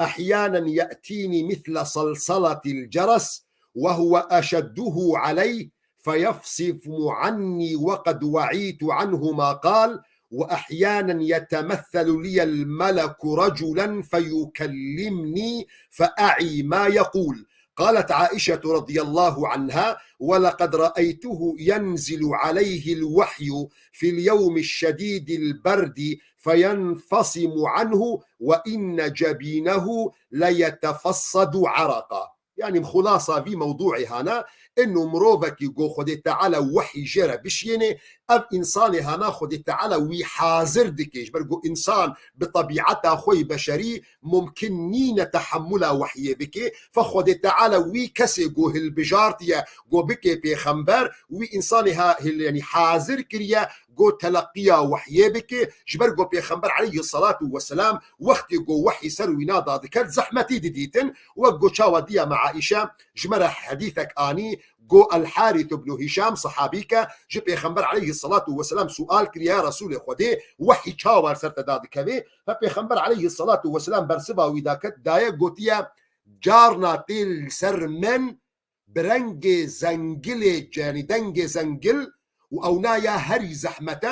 أحيانا يأتيني مثل صلصلة الجرس وهو أشده علي، فيفصم عني وقد وعيت عنه ما قال، وأحيانا يتمثل لي الملك رجلا فيكلمني فأعي ما يقول. قالت عائشة رضي الله عنها: ولقد رأيته ينزل عليه الوحي في اليوم الشديد البرد فينفصم عنه وإن جبينه ليتفصد عرقا. Yani xulasa vî mewdûê hana, inu mirovekî go Xwedê Teala wehî jê re bişiyêne, ev însanê hana Xwedê Teala wî hazir dike. Ji ber go însan bi tebîeta xwe yî beşerî mumkin nîne tehemula wehiyê bike. Fe Xwedê Teala wî kesê go hilbijartiye, go bike pêxember, wî însanê ha-, hil-, yani hazir kiriye, go teleqiya wehiyê bike, ji ber go Pêxember aleyhissalatu vesselam wextê go wehî ser wîna dadiket, zehmetî didîtin, wek go çawa diya me Aîşe ji me re hedîsek anî, go El Harîs ibn Hîşam sehabîke ji Pêxember aleyhissalatu vesselam sual kiriye, ya Resûlê Xwedê, wehî çawa li ser te dadikeve? Fe Pêxember aleyhissalatu vesselam bersiva wî daket, daye gotiye, carna tê li ser min bi rengê zengilê, yanî dengê zengil û ewna ya herî zehmet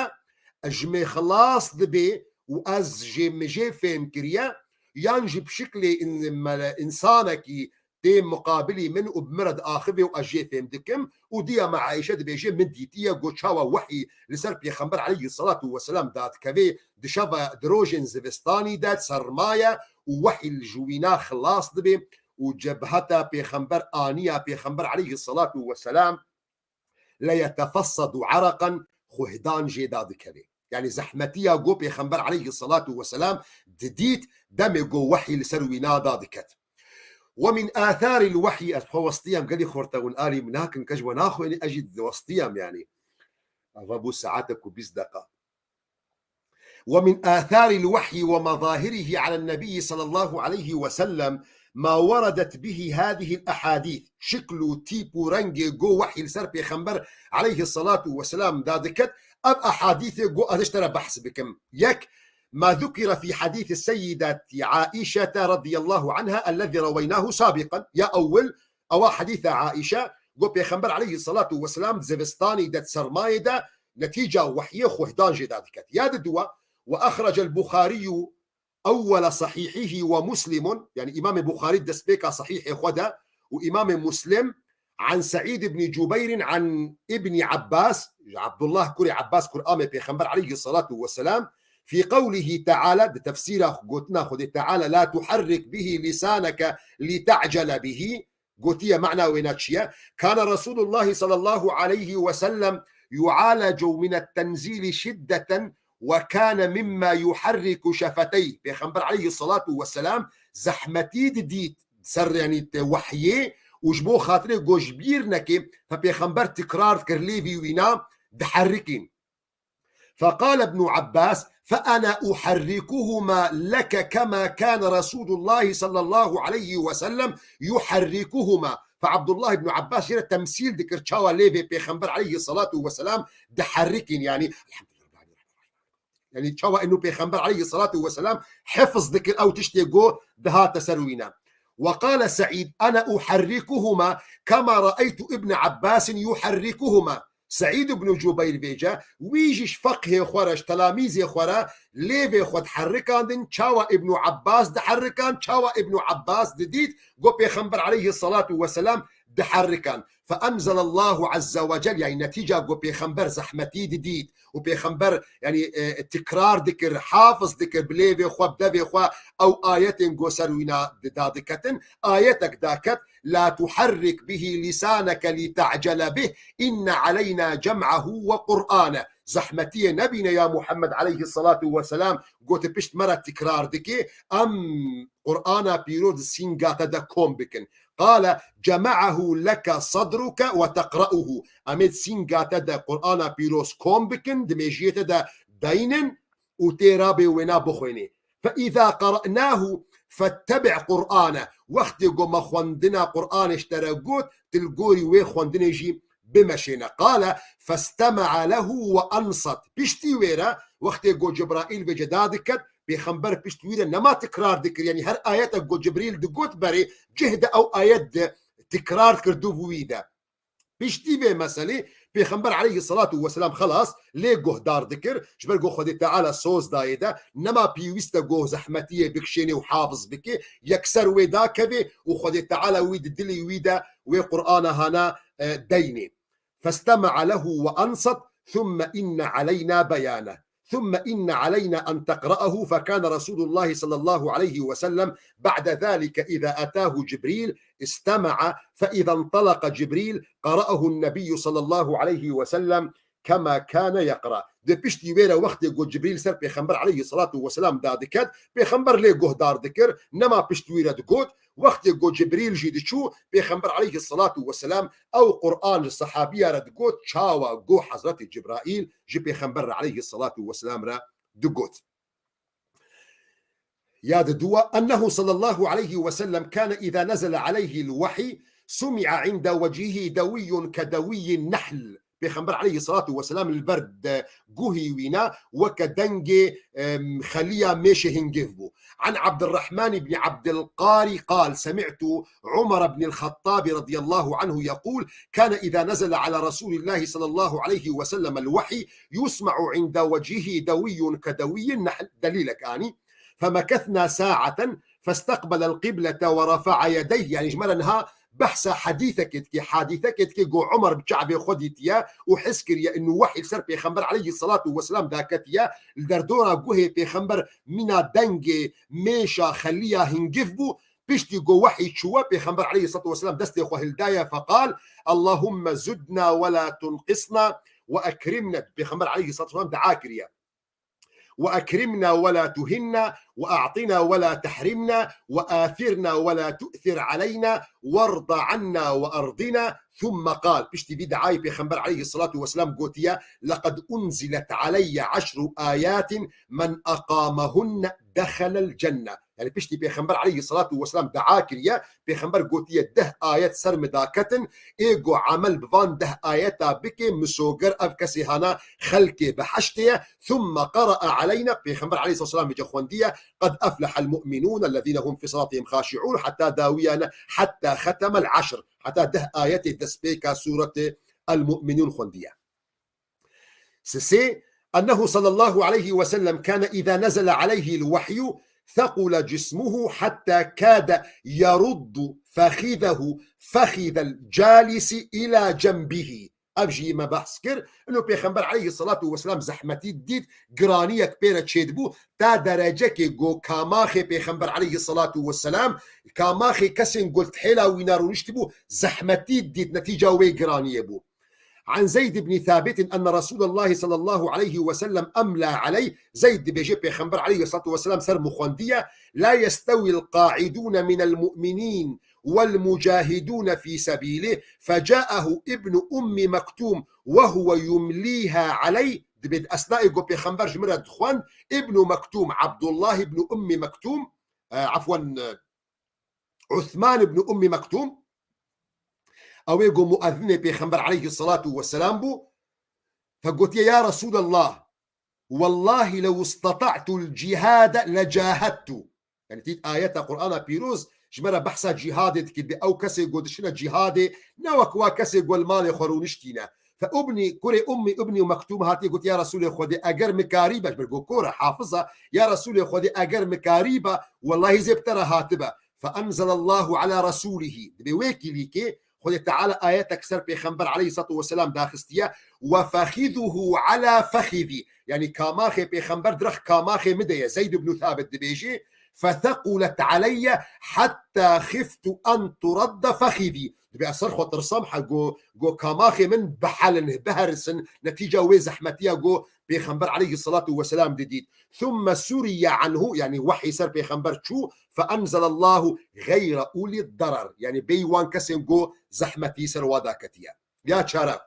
e, ji me xilas dibe û ez jê, min jê fêm kiriye, yan jî bi şiklê în-, mele-, însanekî tê muqabilî min û bi min re diaxive û ez jê fêm dikim û diya me Aîşe dibêje, min dîtiye, got çawa wehî li ser Pêxember aleyhissalatu vesselam dadikeve, di şeva, di rojên zivistanî de serma ye û wehî li ji wîna xilas dibe û cebheta Pêxember aniya Pêxember aleyhissalatu vesselam, le yetefessadu ereqen, xuhdan jê dadikeve. Yani zehmetiya go Pêxember aleyhissalatu vesselam didît, demê go wehî li ser wîna dadiket. Ve min atharil wehyi, ez xwe westiyam, gelî xortewin alî min nakin, ke ji we naxwênî, ez jî westiyam yani. Ava bû saetek û bîst deqa. ومن آثار الوحي ومظاهره على النبي صلى الله عليه وسلم ما وردت به هذه الأحاديث. Şikl û tîp û rengê go wehî li ser Pêxember aleyhissalatu vesselam dadiket, ev ehadîsê go ez ji te re behs bikim. Yek, ما ذكر في حديث السيدة عائشة رضي الله عنها الذي رويناه سابقا. Ya ewil, ewa hedîsa Aîşe, go Pêxember aleyhissalatu vesselam di zivistanî de, di sermayê de, netîca wehyê xuhdan jê dadiket. Ya diduwa, وأخرج البخاري أول صحيحه ومسلم, yani Îmamê Buxarî destpêka sehîhê xwe de û Îmamê Muslim, عن سعيد بن جبير عن ابن عباس, Abdullah kurê Abbas, kur amê Pêxember aleyhissalatu vesselam, في قوله تعالى, di tefsîra gotina Xwedê Teala, لا تحرك به لسانك لتعجل به, gotiye, mana wêna çi ye? كان رسول الله صلى الله عليه وسلم يعالج من التنزيل شدة وكان مما يحرك شفتيه. Pêxember aleyhissalatu vesselam zehmetî didît ser, yani te wehyê û ji bo xatirê go ji bîr neke, fe Pêxember tikrar dikir, lêvî wîna diherikîn. فقال ابن عباس: فأنا أحركهما لك كما كان رسول الله صلى الله عليه وسلم يحركهما. Fe Abdullah ibn Abbas jê re temsîl dikir, çawa lêvê Pêxember aleyhissalatu vesselam diherikîn, yani, elhamdülillah, yani çawa inu Pêxember aleyhissalatu vesselam hifz dikir ew tiştê go dihate ser wîne. وقال سعيد: أنا أحركهما كما رأيت ابن عباس يحركهما. Seîd ibn Cubeyr vêce, wî jî ji feqhê xwe re, ji telamîzê xwe re lêvê xwe diherikandin, çawa Ibn Abbas diherikan, çawa Ibn Abbas didît, go Pêxember aleyhissalatu vesselam diherikan. Fe enzelallahu azze ve cel, yani netîca go Pêxember zehmetî didît û Pêxember, yani, e, tikrar dikir, hafiz dikir bi lêvê xwe, bi devê xwe ew ayetên go ser wîna didadiketin. Ayetek daket, لا تحرك به لسانك لتعجل به إن علينا جمعه وقرآنه. Zehmetiyê nebîne ya Muhammed aleyhissalatu vesselam, go tu pişt me re tikrar dikî, em Qur'ana pîroz di sînga te de kom bikin. قال: جمعه لك صدرك نستحضرك وتقرأه. Em ê di sînga te de Qur'ana pîroz kom bikin, di mêjiyê te de deynin û tê rabê wêna bixwênê. فإذا قرأناه فاتبع قرآنه. Wextê ku me xwendina Qur'anê ji te re got, tu li gorî wê xwendinê jî bimeşêne. قال فاستمع له وأنصت. Piştî wê re, wextê ku Cibraîl vêce dadiket, Pêxember pişt wî re nema tikrar dikir. Yanî her ayetek ku Cibrîl digot berê, cih de ew ayet de tikrar dikir du wî de. Piştî vê meselê Pêxember aleyhisselatu vesselam xelas lê guhdar dikir. Ji ber ku Xwedê Teala soz dayê de, nema pêwîst e ku zehmetiyê bikişênê û hafiz bike. Yekser wê dakeve û Xwedê Teala wî di dilê wî de wê Qur'ana hana, e, deynê. فاستمع له وأنصت ثم إن علينا بيانه. ثم إن علينا أن تقرأه، فكان رسول الله صلى الله عليه وسلم بعد ذلك إذا أتاه جبريل استمع، فإذا انطلق جبريل قرأه النبي صلى الله عليه وسلم كما كان يقرأ. Di piştî wê re wextê ku Cibrîl ser Pêxember aleyhisselatu vesselam dadiket, Pêxember lê guhdar dikir, nema pişt wî re digot, Wextê ku Cibrîl jî diçû, Pêxember aleyhisselatu vesselam ew Qur'an ji sehabiya re digot, çawa ku Hezretî Cibraîl ji Pêxember re aleyhisselatu vesselam re digot. Ya di dua, أنه صلى الله عليه وسلم كان إذا نزل عليه الوحي سمع عند وجهه دوي كدوي النحل. Pêxember aleyhisselatu vesselam li ber de guhî wîna weke dengê, em, xeliya mêşê hingêv bû. عن عبد الرحمن بن عبد القاري قال: سمعت عمر بن الخطاب رضي الله عنه يقول: كان إذا نزل على رسول الله صلى الله عليه وسلم الوحي يسمع عند وجهه دوي كدوي النحل. Delîlek anî. فمكثنا ساعة فاستقبل القبلة ورفع يديه. Yanî ji me re niha behsa hedîsekê dike, hadîsekê dike ku Umer bi çavê xwe dîtiye û his kiriye inu wehî li ser Pêxember aleyhisselatu vesselam daketiye, li derdora guhê Pêxember mîna dengê mêşa xeliya hingif bû. Piştî ku wehî çûwe, Pêxember aleyhisselatu vesselam destê xwe hildaye, feqal: اللهم زدنا ولا تنقصنا وأكرمنا. Pêxember aleyhisselatu vesselam dua kiriye. وأكرمنا ولا تهنا، وأعطنا ولا تحرمنا، وآثرنا ولا تؤثر علينا، وارض عنا وأرضنا. ثم قال، piştî vî diayê Pêxember aleyhisselatu vesselam gotiye: لقد أنزلت علي عشر آيات من أقامهن دخل الجنة. Yanî piştî Pêxember aleyhisselatu vesselam dua kiriye, Pêxember gotiye: deh ayet ser min daketin, ê ku emel bi van deh ayeta bike, misoger ev kesê hana xelkê behiştê ye. ثم قرأ علينا، Pêxember aleyhisselatu vesselam vêce xwendiye: قد أفلح المؤمنون الذين هم في صلاتهم خاشعون، heta dawiyane, حتى ختم العشر، heta deh ayetê destpêka sûretê El-Mu'minûn xwendiye. Sisê, أنه صلى الله عليه وسلم كان إذا نزل عليه الوحي ثقل جسمه حتى كاد يرد فخذه فخذ الجالس إلى جنبه. Ev jî me behs kir. Ino Pêxember aleyhisselatu vesselam zehmetî dît, giraniyek pê re çêdibû. Ta derecekê ku kamaxê Pêxember aleyhisselatu vesselam, kamaxê kesên ku li tihêla wîna rûniştibû, zehmetî dît, netîca wê giraniyê bû. عن زيد بن ثابت أن رسول الله صلى الله عليه وسلم أملى عليه. Zeyd dibêje Pêxember aleyhisselatu vesselam ser min xwendiye: لا يستوي القاعدون من المؤمنين والمجاهدون في سبيله، فجاءه ابن أم مكتوم وهو يمليها عليه. Dibê di esnayê ku Pêxember ji min re dixwend, Ibnu Mektûm, Abdullah ibnu Ummi Mektûm, e, efwen, e, Uthman ibn Ummi Mektum, ew ê ku muezinê Pêxember aleyhisselatu vesselam bû, fe gotiye: Ya Resulallah, wallahi lew istata'tul cihade lecahedtu. Yanî tît ayeta Qur'ana pîroz ji me re behsa cihadê dike, bi ew kesê ku dişine cihadê, ne wek wa kesê ku li malê xwe rûniştîne. Fe Ubni, kurê Ummi Ibni Mektum hatiye got: Ya Resulê Xwedê, eger mikarîbe, ji ber ku kor e, hafiz e, ya Resulê Xwedê, eger mikarîbe, wellahî zê bi te re hatibe. Fe enzelallahu ala resulihî. Dibê wê kîlîkê Xwedê Teala ayetek ser Pêxember aleyhisselatu vesselam daxistiye. Ve fexizuhu ala fexizî. Yanî kamaxê Pêxember direk kamaxê min de ye. Zeyd ibn Thabit dibêjê, fethequlet aleyye hatta xiftu en turadde fexizî. Dibê ez ser xwe tirsam, he, go, go kamaxê min bihelin, biherisin, netîca wê zehmetiya go Pêxember aleyhissalatu vesselam didît. Thumme suriye anhu, yani wahî ser Pêxember çû, fe enzelallahu gayre uli darar. Yani bêyî wan kesên go zehmetî ser wa daketiye. Ya çara.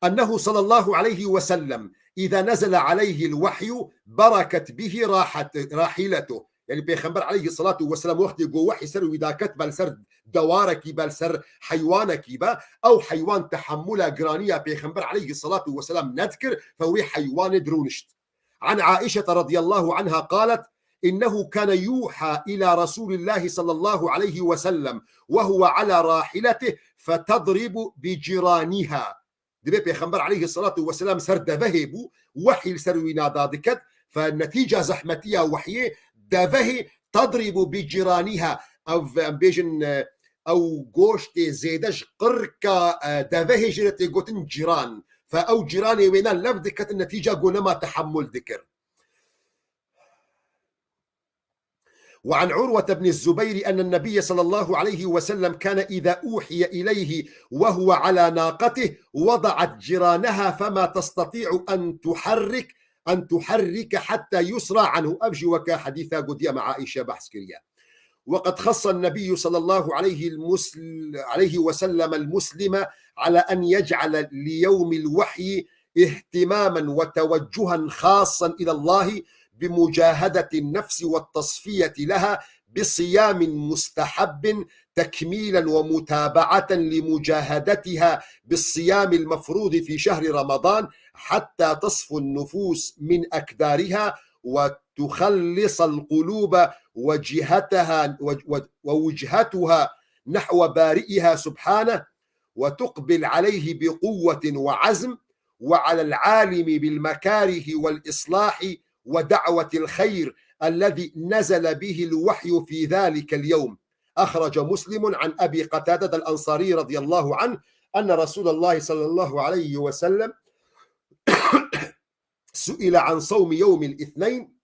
Ennehu sallallahu aleyhi ve sellem, iza nezele aleyhil vahyu, beraket bihi rahat-, rahiletuh. Yani Pêxember aleyhissalatu vesselam wextê go wahî ser wî daket, bel ser dewarekî, bel ser heywanekî be, ew heywan tehemmula giraniya Pêxember aleyhissalatu vesselam nedikir, fe wê heywanê dirûnişt. عن عائشة رضي الله عنها قالت: إنه كان يوحى إلى رسول الله صلى الله عليه وسلم وهو على راحلته فتضرب بجرانها. Dibê Pêxember aleyhissalatu vesselam ser devehê bû, wehî li ser wî nada diket, fe netîca zehmetiya wehiyê devehê tedrîbu bi cîranîha. Ev, em bêjin, e, ew goştê zêde ji qirka, e, devehê jê re tê gotin cîran. Fe ew cîranê wêna lev diketin, netîca go nema tehemmul dikir. وعن عروة بن الزبير أن النبي صلى الله عليه وسلم كان إذا أوحي إليه وهو على ناقته وضعت جرانها فما تستطيع أن تحرك، أن تحرك حتى يسرى عنه. Ev jî weke hedîsa gotiye me Aîşe behs kiriye. وقد خص النبي صلى الله عليه المسل-، عليه وسلم المسلم على أن يجعل ليوم الوحي اهتماما وتوجها خاصا إلى الله بمجاهدة النفس والتصفية لها بصيام مستحب تكميلا ومتابعة لمجاهدتها بالصيام المفروض في شهر رمضان حتى تصفو النفوس من أكدارها وتخلص القلوب وجهتها، و-، و-، ووجهتها نحو بارئها سبحانه، وتقبل عليه بقوة وعزم، وعلى العالم بالمكاره والإصلاح ودعوة الخير الذي نزل به الوحي في ذلك اليوم. أخرج مسلم عن أبي قتادة الأنصاري رضي الله عنه أن رسول الله صلى الله عليه وسلم سئل عن صوم يوم الاثنين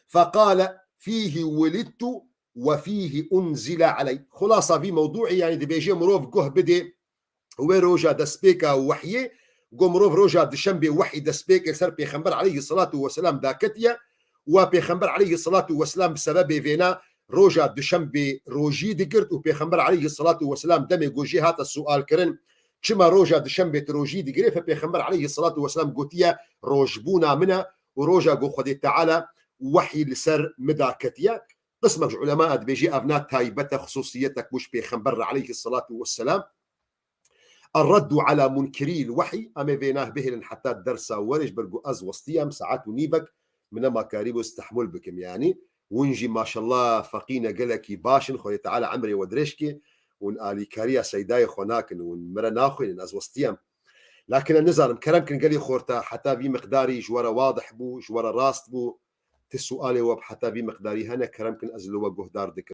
فقال: فيه ولدت وفيه أنزل علي. Xulasa vî mewdûî, yani dibêje mirov guh bidê wê roja destpêka wehyê, go mirov roja dişembê wehy destpêkê ser Pêxember aleyhissalatu vesselam daketiye, wa Pêxember aleyhissalatu vesselam bi sebebê vêna roja duşembê rojî digirt û Pêxember aleyhissalatu vesselam demê go jê hate sual kirin, çima roja duşembê tu rojî digirê? Fe Pêxember aleyhissalatu vesselam gotiye, rojbûna min e û roja go Xwedê Teala wehy li ser min daketiye. Qismek ji ulema dibêjî ev na taybet e, xusûsiyetek bû ji Pêxember re aleyhissalatu vesselam. Erreddu ala munkirî l wehy, em ê vê nah bihêlin heta dersa werê, ji ber ku ez westiyam saet û nîvek, min nema karîbû stehmûl bikim yanî. Hûn jî maşallah feqîne gelekî baş in, Xwedê Teala emrê we dirêj ke, hûn alîkariya seydayê xwe nakin, hûn min re naxwînin, ez westiyam. Lakin ez nizanim, kerem kin gelî xorta, heta vî miqdarî ji we re wadih bû, ji we re rast bû, ti sualê we bi heta vî miqdarî hene, kerem kin ez li we guhdar dikim.